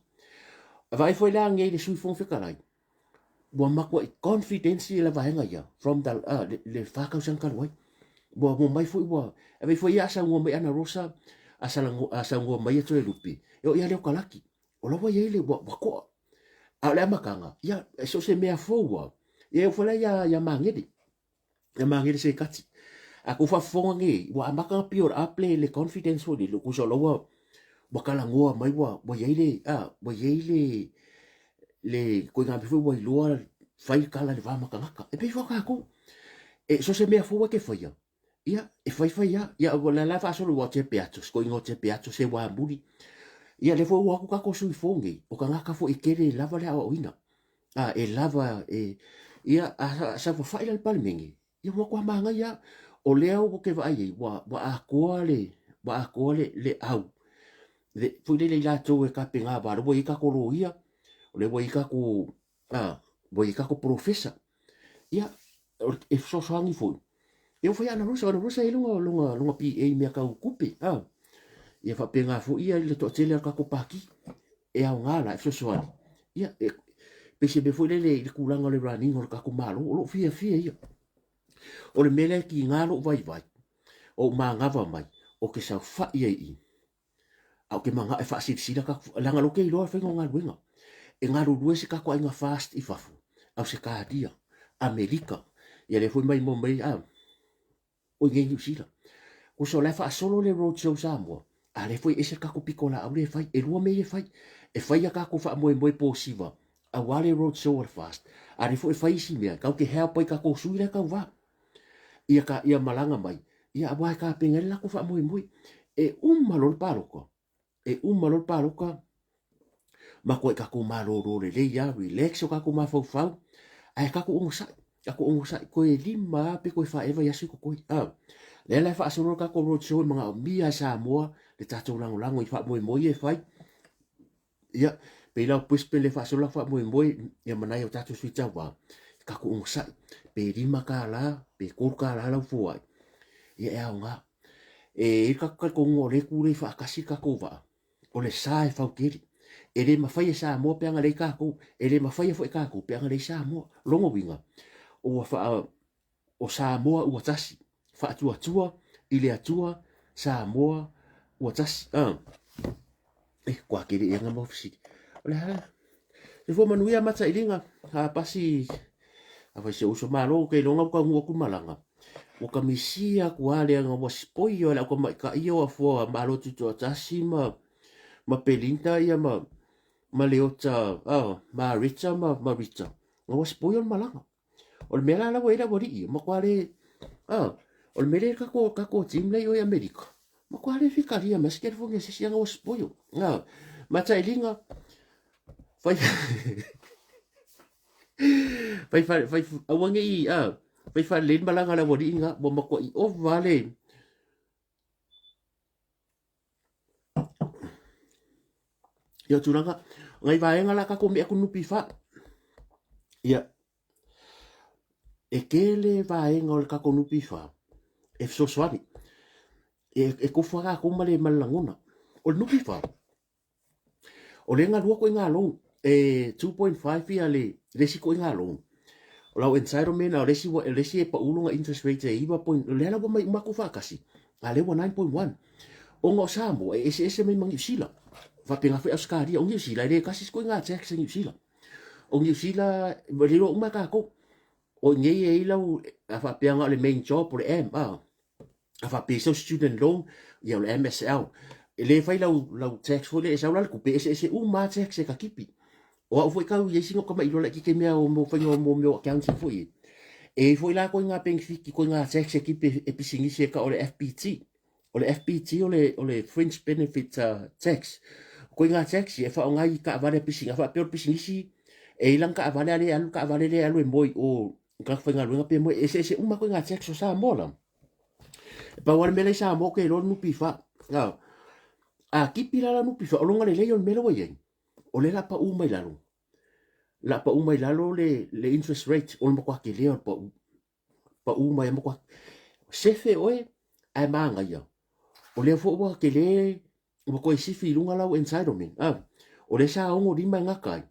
Vaai foi la nei le Sui Fofoga Fetalai, ua matuai confidence le vaega ia from the le 4 tausaga talu ai. Ua omai foi ua ave foi ia a saunoa mai Ana Rosa, a saunoa mai ia Toelupe, e oo ia Leo Kalaki, o la ua i ai le ua toa. A o le amataga, ia e so o se mea fou lava, ia e oo foi la ia Magele, ia Magele Sekati. A tou faafofoga nei, ua amata ona build up le confidence foi lele, tusa o la ua ua talanoa mai ua ua i ai le a ua i ai le ituaiga mea foi ua iloa fai le tala i le va ma tagata. E pei foi o tatou, e so o se mea fou lava e te faia, ia e fai fai lava. Ia o lea la e faasolo ua tepe atu, si toeaina o tepe atu se ua amuli. Ia lea foi ua o atu tatou sui fou nei, o tagata foi e tele lava le aoaoina. A e lava e ia a saofafai la le Palemene, ia ua matua manaia lava. O lea ou te vaai ai ua ua atoa le ua atoa le le au le foi lele i latou e tapena aua o lea ua i ai tatou loia, o lea ua i ai tatou a ua i ai tatou polofesa. Ia e fesoasoani foi. Ia ua fai Ana Rosa, o Ana Rosa e i ai lona lona lona BA i mea tau tupe, a. Ia faapena foi ia le toatele o le tatou Pati e aoga la e fesoasoani. Ia e pei se mea foi lele i le tulaga o le running o le tatou Malo, o lou fiafia ia. O le mea lea e tiga lou vaivai, o ou manava mai, ou te saofai ai i i, a ou te manao e faasilasila tatou, leaga o lea ou te iloa le faiga o galuega. E galulue se tatou aiga FAST i fafo, Ausetalia, Amerika, ia lea foi maimoa mai a, o i inei i Niu Sila. Tusa o la e faasolo le road show Samoa, a lea foi e ese le tatou pitolaau lea e fai. E lua mea ia e fai. E fai a tatou faamoemoe posiva aua le road show a le FAST, a lea foi e fai isi mea tatou te help ai tatou sui la e tauva. Ia ka ia malaga mai, ia aua e tapena ai le latou faamoemoe. E uma loa le palota, e uma loa le palota, matuai tatou malolo lelei lava, relax o tatou mafaufau, ae tatou onosai, tatou onosai, toe 5 lava pe toe 4 ea vaiaso i totoe. A, lea la e faasolo le tatou road show e manaomia e Samoa le tatou lagolago i faamoemoe ia e fai. Ia, pei la o Brisbane lea e faasolo le faamoemoe, ia ma nai o tatou sui tauva, tatou onosai, pe $5 pe $3 lau foai, ia e aoga. E i ai le tatou talitonuga o lea e tulei faatasi le tatou vaa, o le sa e fautele. E le mafai e Samoa pe ana leai tatou, e le mafaia foi e tatou pe ana leai Samoa. Lona uiga, ua faa, o Samoa ua tasi, faatuatua i le Atua, Samoa ua tasi. Ah. E, kua kele ia ngā mau fisili. O le hā, se fua manuia matailiga, a pasi, a fai se uso malo, ke longa uka ngu aku malanga. Ua ka misia aku a lea nga ua sipoi o le au ka maika ia ua fua malo tutu tasi ma ma Belinda ia ma ma Leota, ah, ma Rita ma ma Rita. Nga ua sipoi o le malanga. O le mea la la ua i ai le aualii, ua matua le, a, o le mea lea i le tatou, tatou team lea i o i Amerika, matua le fitalia mai se telefoni a se isi leaga ua spoil. A, matailiga, fai, fai, fai, fai, aua ne i, a, fai faalelei le malaga a le aualii lena, ua matuai ova lava le, Ia o tulaga, ngai vaega la tatou mea atu NPF. Ia, e tele vaega o le tatou NPF e fesoasoani. E, e tofu lava tatou ma le, ma le lagona. O le NPF, o lea e galua ituaiga loan, e 2.5 ia le, le isi ituaiga loan. O lau entitlement, a o le isi, o le isi e pau lona interest rate e 9 point, o lea la ua omai uma atu faatasi, a lea ua 9.1. Ona o Samoa e eseese mai ma Niu Sila, faapena foi Ausetalia. O Niu Sila e le tasi se ituaiga tax a Niu Sila. O Niu Sila, ua iloa uma e tatou. O i inei e i ai lau, a faapea na o le main job o le M, a. A faapea sau student loan, ia o le MSL. E le fai lau, lau tax foi lea e sau la le tupe, e eseese uma lava tax e ta tipi. O au foi tau i ai sina tamailo laitiiti i mea o mo faiga o mo mea o accounting foi e. E i ai foi la koiga benefit koiga tax e tipi e pisinisi e tau o le FBT. O le FBT o le, o le Fringe Benefit Tax. Koiga tax e faaaoga i taavale a pisinisi. A faapea o le pisinisi e i ai lana taavale a le alu le taavale lea e alu e moe i o i tagata faigaluega pe moe, e eseese uma koiga tax o Samoa la. E pau lava le mea la i Samoa ou te iloa o le NPF. A kipi la lau NPF, o lona lelei o le mea lea ua i ai, o lea o le a pau mai lalo, o le a pau mai lalo le, le interest rate o le matua tele o le pau. Pau mai a matua. Sefe oe, ae manaia. O lea foi ua tele, ua toe sifi i luga lau entitlement. Ah, o lea sa 65 e gata ai,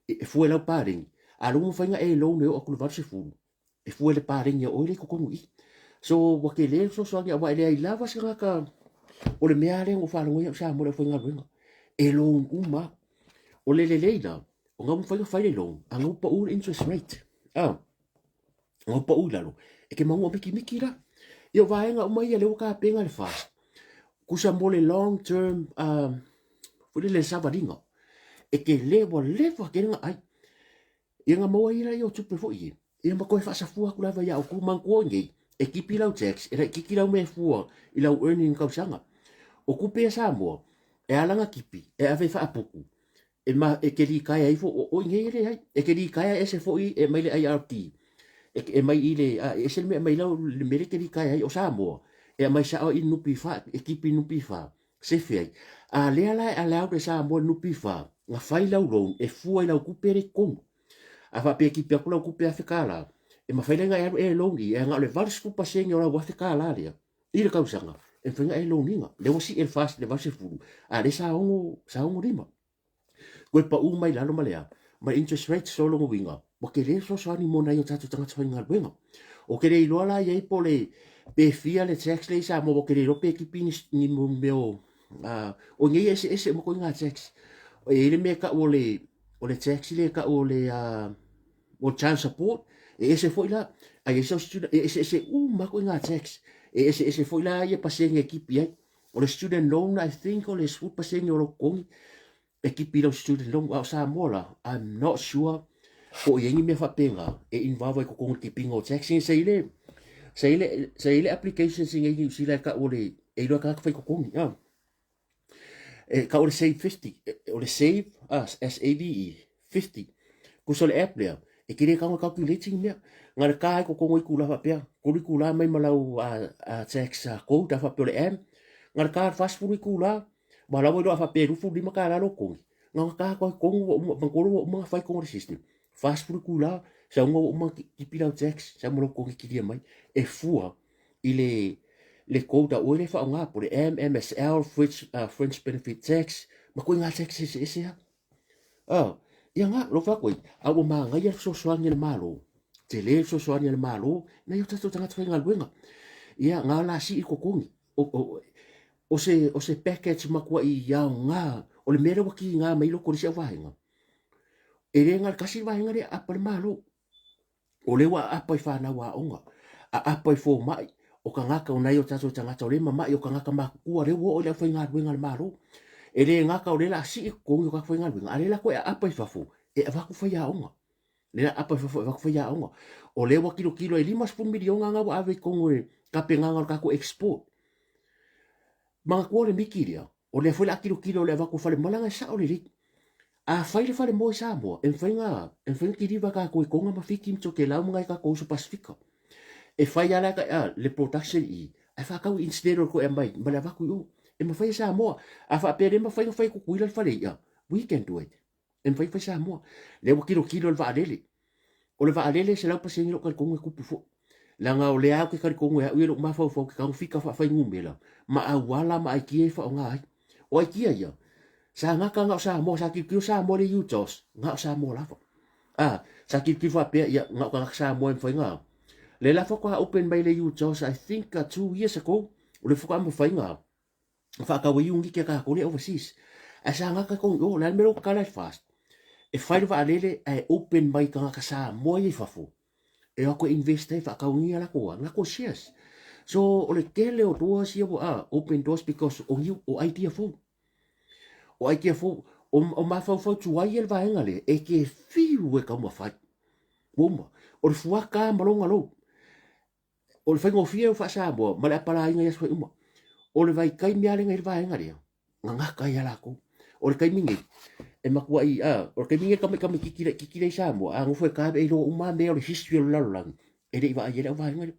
e fua i lau paleni, a o lea ua mafai ona e loan e oo atu i le 80, e fua i le paleni a oe lea i totonu i i. So, ua tele le fesoasoani aua e leai lava se tagata, o le mea lava lea na ou faalogo ai au Samoa i le aufaigaluega, e loan uma lava. O le lelei la, o na ua mafai ona fai le loan, a na ua pau le interest rate. Ah, na ua pau i lalo, e te maua mitimiti la. Ia o vaega uma ia lea ua tapena le FAST, tusa mo le long term foi lele le savaliga, e tele ua leva tele ona ai. Ia na maua ai lea o tupe foi ia, ia ma toe faasafua atu lava ia outou. Manatua oi nei, e tipi lau tax, e laitiiti lau mea e fua i lau earning i tausaga. O tupe ia Samoa, e ala ona tipi, e ave e faaputu, e, ma, e te litaea ifo, o, o i nei e leai, e te litaea ese foi e mai le IRD, e, e mai i le, a, e ese le mea e mai lau, le mea lea e te litaea ai, o Samoa, e aumai sao i le NPF, e tipi i le NPF, sefe ai. A lea la e allowed e Samoa le NPF, na fai lau loan e fua i lau tupe lea i totonu. A faapea e tipi atu lau tupe $1,000, e mafai la ona e alu e loan i, e na o le 80% o lau $1,000 lea i le tausaga, e mafai ona e loan ina. Lea ua sii e le FAST i le 80, a lea sa ono, sa 65. Toe pau mai lalo ma le a? Ma le interest rate, so lona uiga, ua tele le fesoasoani mo nai o tatou tagata faigaluega. Ou te le iloa la i ai po o le pe fia le tax lea i Samoa, ou te le iloa pe tipi ni, ni mea o, o nei e eseese uma ituaiga tax. E i ai le mea e tau o le, o le tax lea e tau o le, o le child support, e ese foi la, a i ai sau student, e eseese uma lava ituaiga tax. E eseese foi la ia pasene e tipi ai. O le student loan, I think o le 10% o lou totogi e tipi i lau student loan. A o Samoa la, I'm not sure po o i ai ni mea faapena e involve ai totonu i le tipiga o tax. Sa i le, sa i le, sa i le application i nei Niu Sila e tau o le, e iloa e tagata fai totogi. Ah. E tau o le Save 50, o le Save, ah, S-A-V-E, 50. Kusa o le app lea, e te le tago e calculate ni mea. Na le ka ai totonu itula faapea, tolu itula mai ma lau tax code a faapea o le M. Na le ka 40 itula, ma lau iloa a faapea e $25 lou totogi. Na ona ka atu ai totonu ua uma, manatua ua uma ona fai totonu o le system. 40 itula, sauga ua uma ona tipi lau tax, sau ma lou totogi kilia mai. E fua i le le code a oe lea e faaaoga, po o le M, MSL, French, French Benefit Tax, ma ituaiga tax eseese lava. Oh, ia nga, lou fai atu ai, a ua manaia le fesoasoani a le Malo, tele le fesoasoani a le Malo, nai o tatou tagata faigaluega. Ia, nga la sii totogi. O, o, o se, o se package matuai aoga, o le mea lea ua kiga mai loko i le isi au vaega. E le na o le tasi le vaega lea e aapa le Malo. O lea ua aapa i fanau aoga, aapa i fomai, o tagata, o nai o tatou tagata o lea e mamai, o tagata matutua, lea ua oo i le aufaigaluega a le Malo. E le gata o lea o le a sii totogi o tagata faigaluega, a o lea o le a toe aapa i fafo e avatu faiaoga. Lea o le a aapa i fafo e avatu faiaoga. O lea ua tilotilo e $50 miliona na ua ave i totonu o le tapenaga o le tatou export. Manatua o le miti lea, o lea foi o le a tilotilo i le avatu o falemoa, leaga e sao lelei. A fai le falemoa i Samoa, e mafai ona, e mafai ona kiliva e tatou i Tonga ma Fiti ma Tokelau ma nai tatou uso Pasefika. E fai lava la le production i i, ae faatau instead o le toe aumai ma le avatu i o. E mafai e Samoa. A faapea e le mafai ona fai e Tutuila le fale i'a, we can do it. E mafai ona fai Samoa. Lea ua tilotilo le vaalele. O le vaalele e 100% lou talitonu e tupu foi. Leaga o lea ou te talitonu e au ia lou mafaufau ou te tago fika faafainumera ma auala ma aikia e faaaoga ai. O aikia ia, sa gata na o Samoa, sa tilotilo Samoa i le UTOS, na o Samoa lava. A, sa tilotilo faapea, ia, na o tagata Samoa e mafai ona. Lea la faatoa open mai le UTOS, I think 2 years ago, o lea faatoa mafai ona faatau ai unit a tatou lea overseas. Ae sa gata tonu i o, o le a le mea lea ua tatala ai le FAST? E fai le vaalele ae open mai i tagata Samoa ia i fafo e o atu e invest ai faataugia latou a latou shares. So o le tele o doors ia ua open doors because o new, o idea fou. O idea fou, o, o mafaufau tuai ia le vaega lea e te fiu e taumafai. Ua uma. O le fuata ma lona lou. O le faigofie o faa-Samoa ma le apalaiga i aso uma. O le vaitaimi lava lea na i le vaega lea, gagata ai a latou. O le taimi nei, e matuai, a, o le taimi nei tamaitamaititi laitiiti lea i Samoa, a nofo e ta e iloa uma lava mea o le history o le lalolagi, e le i vaai ai le auvaega lea.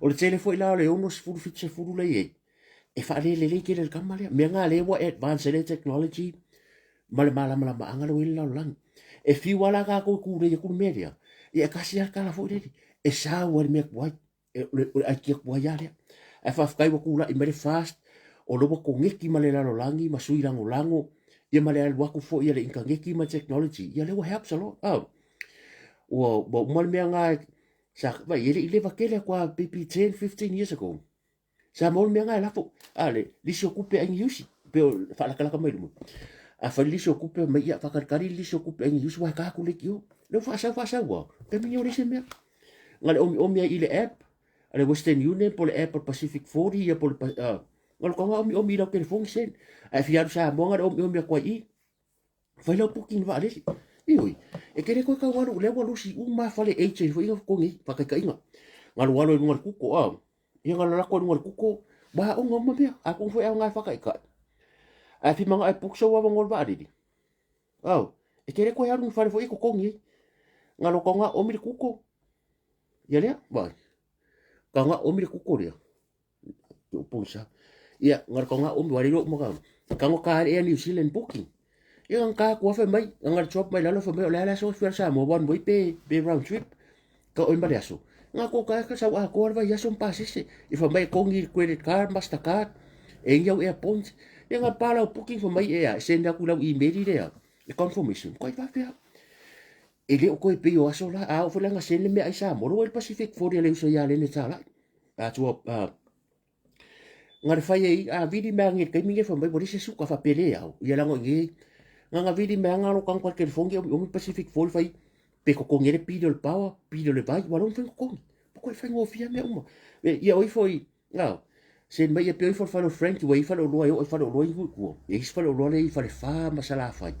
O le tele foi la o le 60, 70 lea i ai, E faalelelei tele le tama lea. Mea na lea ua advance ai le technology ma le malamalamaaga lea ua i ai le lalolagi. E fiu lava la tatou e tulei atu le mea lea, ia e tasi lava le tala foi lele, e sau lava i le mea tuai, o le aikia tuai lava lea. Ae faafetai ua tulai mai le FAST, o lea ua koneti ma le lalolagi ma sui lagolago, ia ma le alu atu foi a le initaneti ma le technology, ia lea ua helps a lot. Ua uma le mea lena sa, vaai, e le i leva tele atu lava, maybe 10, 15 years ago, Sa maua le mea lena e lafo. A le lisi o tupe ai ni usi. Pe o faalakalaka mai luma. A fai le lisi o tupe mai ia faakalikali le lisi o tupe ai ni usi wa e ka kule ki o. Leo faasau faasau wa. Pe mingi o le mea. Nga le omi omi ai i le app. A le Western Union po le app o le Pacific 40 ia po le nga le konga omi omi i lau telefoni sen. A e fia alu Samoa nga le omi omi atu ai i. Fai lau booking vaalele. Ioe, e te le toe tau alu, lea ua lusi uma fale agent foi ia totogi ai, faataitaiga. Galu alo i luga o le kuko, a, ia galo lako i luga o le kuko, ua aoga uma mea, atonu foi e aoga e faataitai. Ae fia manao e book sou avanoa o le vaalele, ao, e te le toe alu i ni fale foi ia e totogi ai. Galo tau na omi le kuko, ia lea, vaai, tau na omi le kuko lea. Pogisa. Ia, ngaro ka ngā omi wale uma ka. Ka ngo ka Air New Zealand booking. Ia nga ka kua fai mai, nga drop mai lalo fai mai o le ala so fiar sa mo one way pe pe round trip. Ka oi male aso. Nga ko ka ka sau a ko vai aso pasese. I fai mai kongi credit card, Mastercard, e ngi au air points. Ia nga pa lau booking fai mai e a send aku lau email i lea. E confirmation. Ko i fa fea. E le o koe pei o aso la, a o foi la nga send le mea ai Samoa. Lo el Pacific 40 le uso ia le ne tala. Atua nga le fai ai a vili mea ngi taimi nge fai mai ua leai se suka faapea le ao ia lago i nge nga nga vili mea nga lo kango ka telefoni omi omi Pacific Forty fai pe totogi ai le pili o le power pili o le vai ua lona fai totogi po koe faigofie mea uma ia o ifo i ao send mai ia pe o ifo le fale o Frank ua i faleoloa e oo i faleoloa i tua e isi faleoloa le i Falefa ma Salafai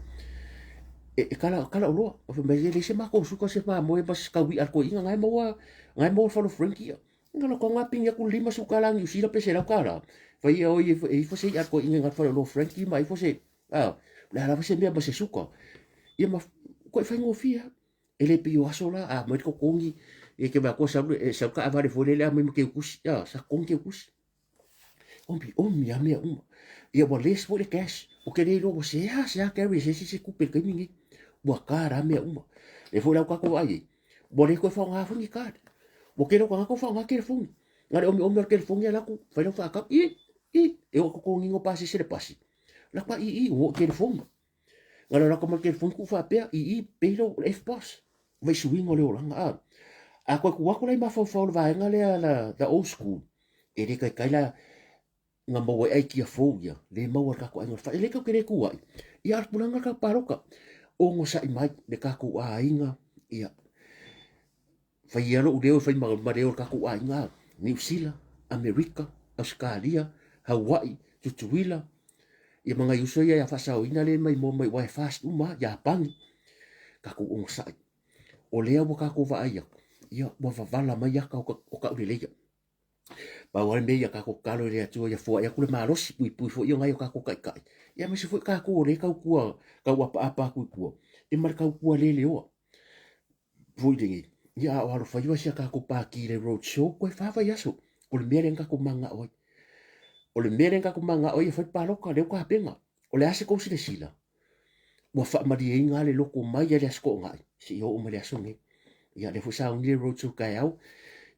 e, e kala kala oloa o fai mai e leai se makou suka se mamoe ma se kaui'a le toeaina na e maua na e maua le fale o Frank ia Nga lo konga pingi aku 50 tala New Zealand pe 100 tala. Fai ia oi e ifo se ia ko inga nga fale lo Frankie ma ifo se ah le ala se mea ma se suka. Ia ma ko e faigofie. E le pei o aso la a mai ko kongi e ke ba ko sa e sa ka avale fo le le a mai ke kusi ah sa kongi ke kusi. Omi omi a mea uma. Ia ua less foi le cash. O ke le iloa ua sea sea carry se se se kupe le taimi nei. Ua card a mea uma. Le foi lau kako ai ei. Ua le koe whaonga foi ni card. Ua kele o kangaka o whaonga telefoni. Ngare omi omi o le telefoni a laku. Whai lau whaakau. I, i, e o kokongi ngo pasi se le pasi. Laka i, i, o telefoni. Ngare laka ma telefoni ku whaapea. I, i, peilo o le F-boss. Vai suiga o le olaga a. A koe ku aku la i mafaufau o le vaega lea la the old school. E le kaikai la nga maua ai kia fou ia, le maua le kakou aiga o le fale. E le kau ke le kuai. Ia a le tulaga le kakou paloka. Ogosa'i mai le kakou aiga, ia fai ia lou leo e fai ma, ma leo o le kakou aiga, Niu Sila, Amerika, Ausekalia, Haua'i, Tutuila, ia ma nai uso ia ia faasaoina le mai moa mai uae fast uma, Iapani, kakou ogosa'i. O lea ua kakou vaai aku, ia ua vavala mai aka o, ka, o Kaʻuleleia. Pau lava le mea ia tatou tatalo i le Atua ia foai atu le malosi, puipui foi o nai o tatou taitai. Ia aemaise foi tatou o lea e tautua, tau apaapa atu i tua, ia ma le tautua le leoa. Foi lenei, ia a o alofaiva si a tatou pākī i le road show, koe fa vaiaso. O le mea lea na tatou mananao ai. O le mea lea na tatou mananao ai e fai le paloka, lea ua tapena. O le a se tou silasila? Ua faamalieina lava le loto mai le Aso Toonai seia oo mai le aso lenei. Ia lea foi sauni le road show taeao.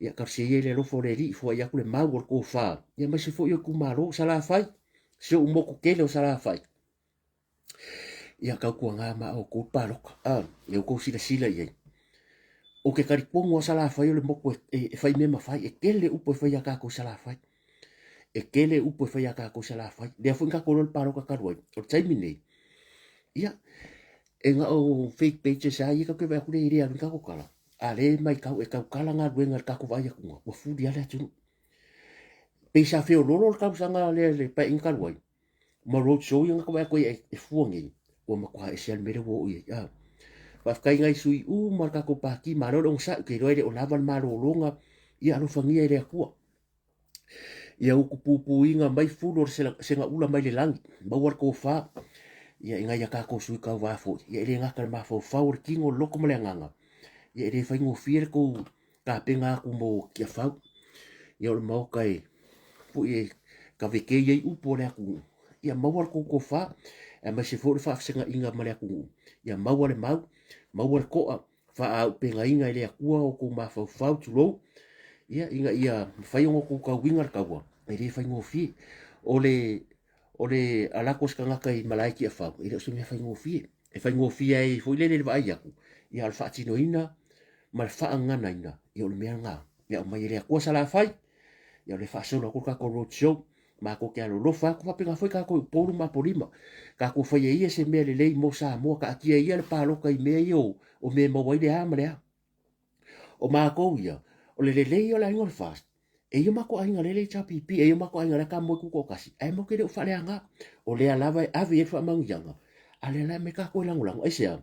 Ia talosia ia i le alofa o le Alii, foai atu le mau o le tofa. Ia aemaise foi o itumalo o Salafai, si ou motu tele o Salafai. Ia tautuaga ma outou paloka, a, lea ua outou silasila i ai. Ou te talitonu lava Salafai o le motu e, e, e fai mea ma fai, e tele upu e fai ia tatou i Salafai. E tele upu e fai ia tatou i Salafai. Lea foi na tatou iloa le paloka talu ai, o le taimi lenei, ia, e na o fake pages lava ia tatou te vaai atu lea e le alu i ni tatou tala, a o lea e matau e tautala galuega i le tatou vaai atuga, ua fuli lava le atunuu. Pei sa feoloolo le tausaga lea i le Paeaiga talu ai, ma road show ia na tatou vaai atu ai e fua nei, ua matua ese lava le mea lea ua oo i ai. A, faafetai i nai sui uma o le tatou Pati, malo le onosai, ou te iloa e le o lava le malologa, ia alofagia e le Atua. Ia utu puipuiga mai fulu o le segaula mai le lagi, maua le tofa, ia i nai a tatou sui tauva foi, ia e le gata i le mafaufau o le tino, le loto ma le agaga, ia e le faigofie le tou tapena atu mo Tiafau. Ia o le maota e foi e kavekei ai upu o le atunuu, ia maua le tou tofa, aemaise foi o le faafesagaiga ma le atunuu, ia maua le mau, maua le to'a, faaaupegaina e le Atua o outou mafaufau, tulou, ia, ina ia mafai ona outou tauina le taua, e le faigofie. O le, o le alu atu o se tagata i malae tiafau, e le o se mea faigofie. E faigofie ai foi lele i le vaai atu, ia o le faatinoina ma le faagaganaina, ia o le mea lena. E aumai e le Atua Salafai, ia o le faasolo atu le tatou road show, matou te alolofa atu faapena foi tatou i Upolu ma Apolima. Tatou faia ia se mea lelei mo Samoa, taatia ia le palota i mea ia o, o mea e maua ai le a ma le a. O matou ia, o le lelei ia o le aiga o le FAST, e i o matou aiga lele i HRPP, e i o matou aiga lea ka moe tutoatasi, ae matou te le o faaleaga. O lea lava e ave i ai le faamanuiaga, a lea la e aumai tatou e lagolago. Aisea?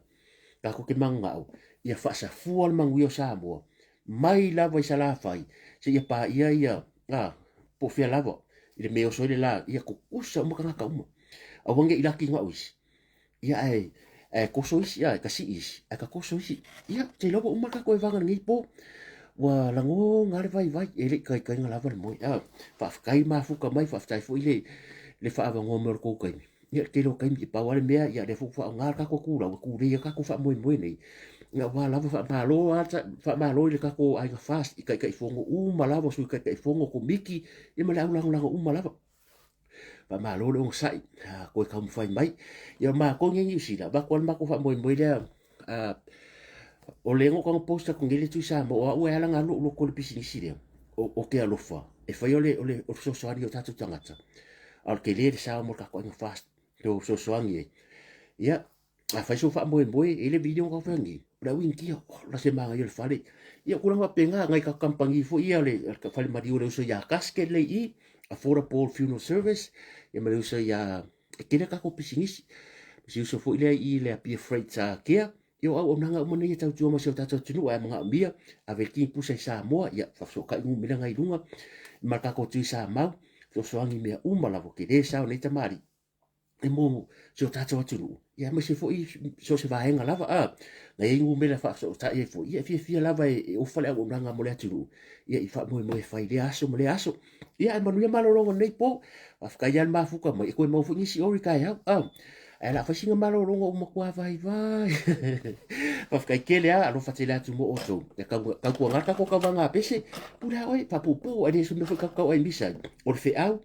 Tatou te mananao ia faasafua le manuia o Samoa mai lava i Salafai seia paia ia, a, po o fea lava i le mea e oso ai le la, ia tutusa uma tagata uma. Aua ne i laki na o isi, ia ae, ae toso isi, ae kasii isi, ae tatoso isi. Ia, ou te iloa ua uma le tatou evaga i lenei po. Ua lagona le vaivai, e le i taitaiga lava le moe. A, faafetai mafuta mai, faafetai foi le, le faaavanoa mai o le tou taimi. Ia, le tele o taimi, e pau lava le mea, ia lea foi ua faaaoga le tatou tulau e tulei ai le tatou faamoemoe nei. Ia, aua lava faamalo lava, faamalo i le tatou aiga FAST i Taitaifono uma lava, o Sui Taitaifono, Komiti, ia ma le au lagolago uma lava. Faamalo le onosai, toe taumafai mai. Ia, o matou nei i Niu Sila, avatu lava le matou faamoemoe lea, o lea na ou tago post atu nei le Tui Samoa, o au e ala ona alu lou loto i le pisinisi lea, o ke alofa, e fai o le fesoasoani i o tatou tagata, a o le tele le sao mo le tatou aiga FAST, e fesoasoani ai. Ia, afai sou faamoemoe, e i ai le video na taumafai nei, o le au Initia, oh, la se manaia o le fale. Ia, o tulaga faapena, nai tatou kamupani foi ia, le fale maliu o le uso ia Casket lea i i, Affordable Funeral Service, ia ma le uso ia, e tele tatou pisinisi. Si uso foi lea i le Apia Freight Care, ia o auaunaga uma nei e tautua ma si o tatou atunuu, ae manaomia, ave le kini pusa i Samoa, ia faafesootai numera na i luga, ma le tatou Tui Samau, fesoasoani i mea uma lava, tele sao nei tamalii e mo si o tatou atunuu, ia aemaise foi so o se vaega lava, a, na i ai numera e faafesootai ai foi, ia e fiafia lava e ofa le auaunaga mo le atunuu, ia i faamoemoe e fai i lea aso ma lea aso. Ia, ae manuia malologa o lenei po. Faafetai lava le mafuta mai, e toe maua foi nisi ori taeao, a, ae o le a fai sina malologa ua matua vaivai. Faafetai tele lava, alofa tele atu mo outou. Ia tautuana le tatou tauvaga pese, pule lava oe, faapuupuu, ae le o se mea foi tatou tauaimisa ai. O le feau,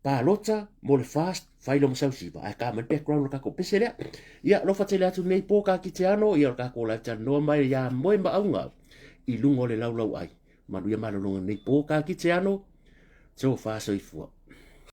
palota mo le FAST, fai loma sausiva, ae ka mai le background o le tatou pese lea. Ia, alofa tele atu nei po ka kiteano, ia o le tatou live talanoa mai ia moe ma auga i luga o le laulau ai. Manuia malologa nei po ka kiteano, tofa soifua.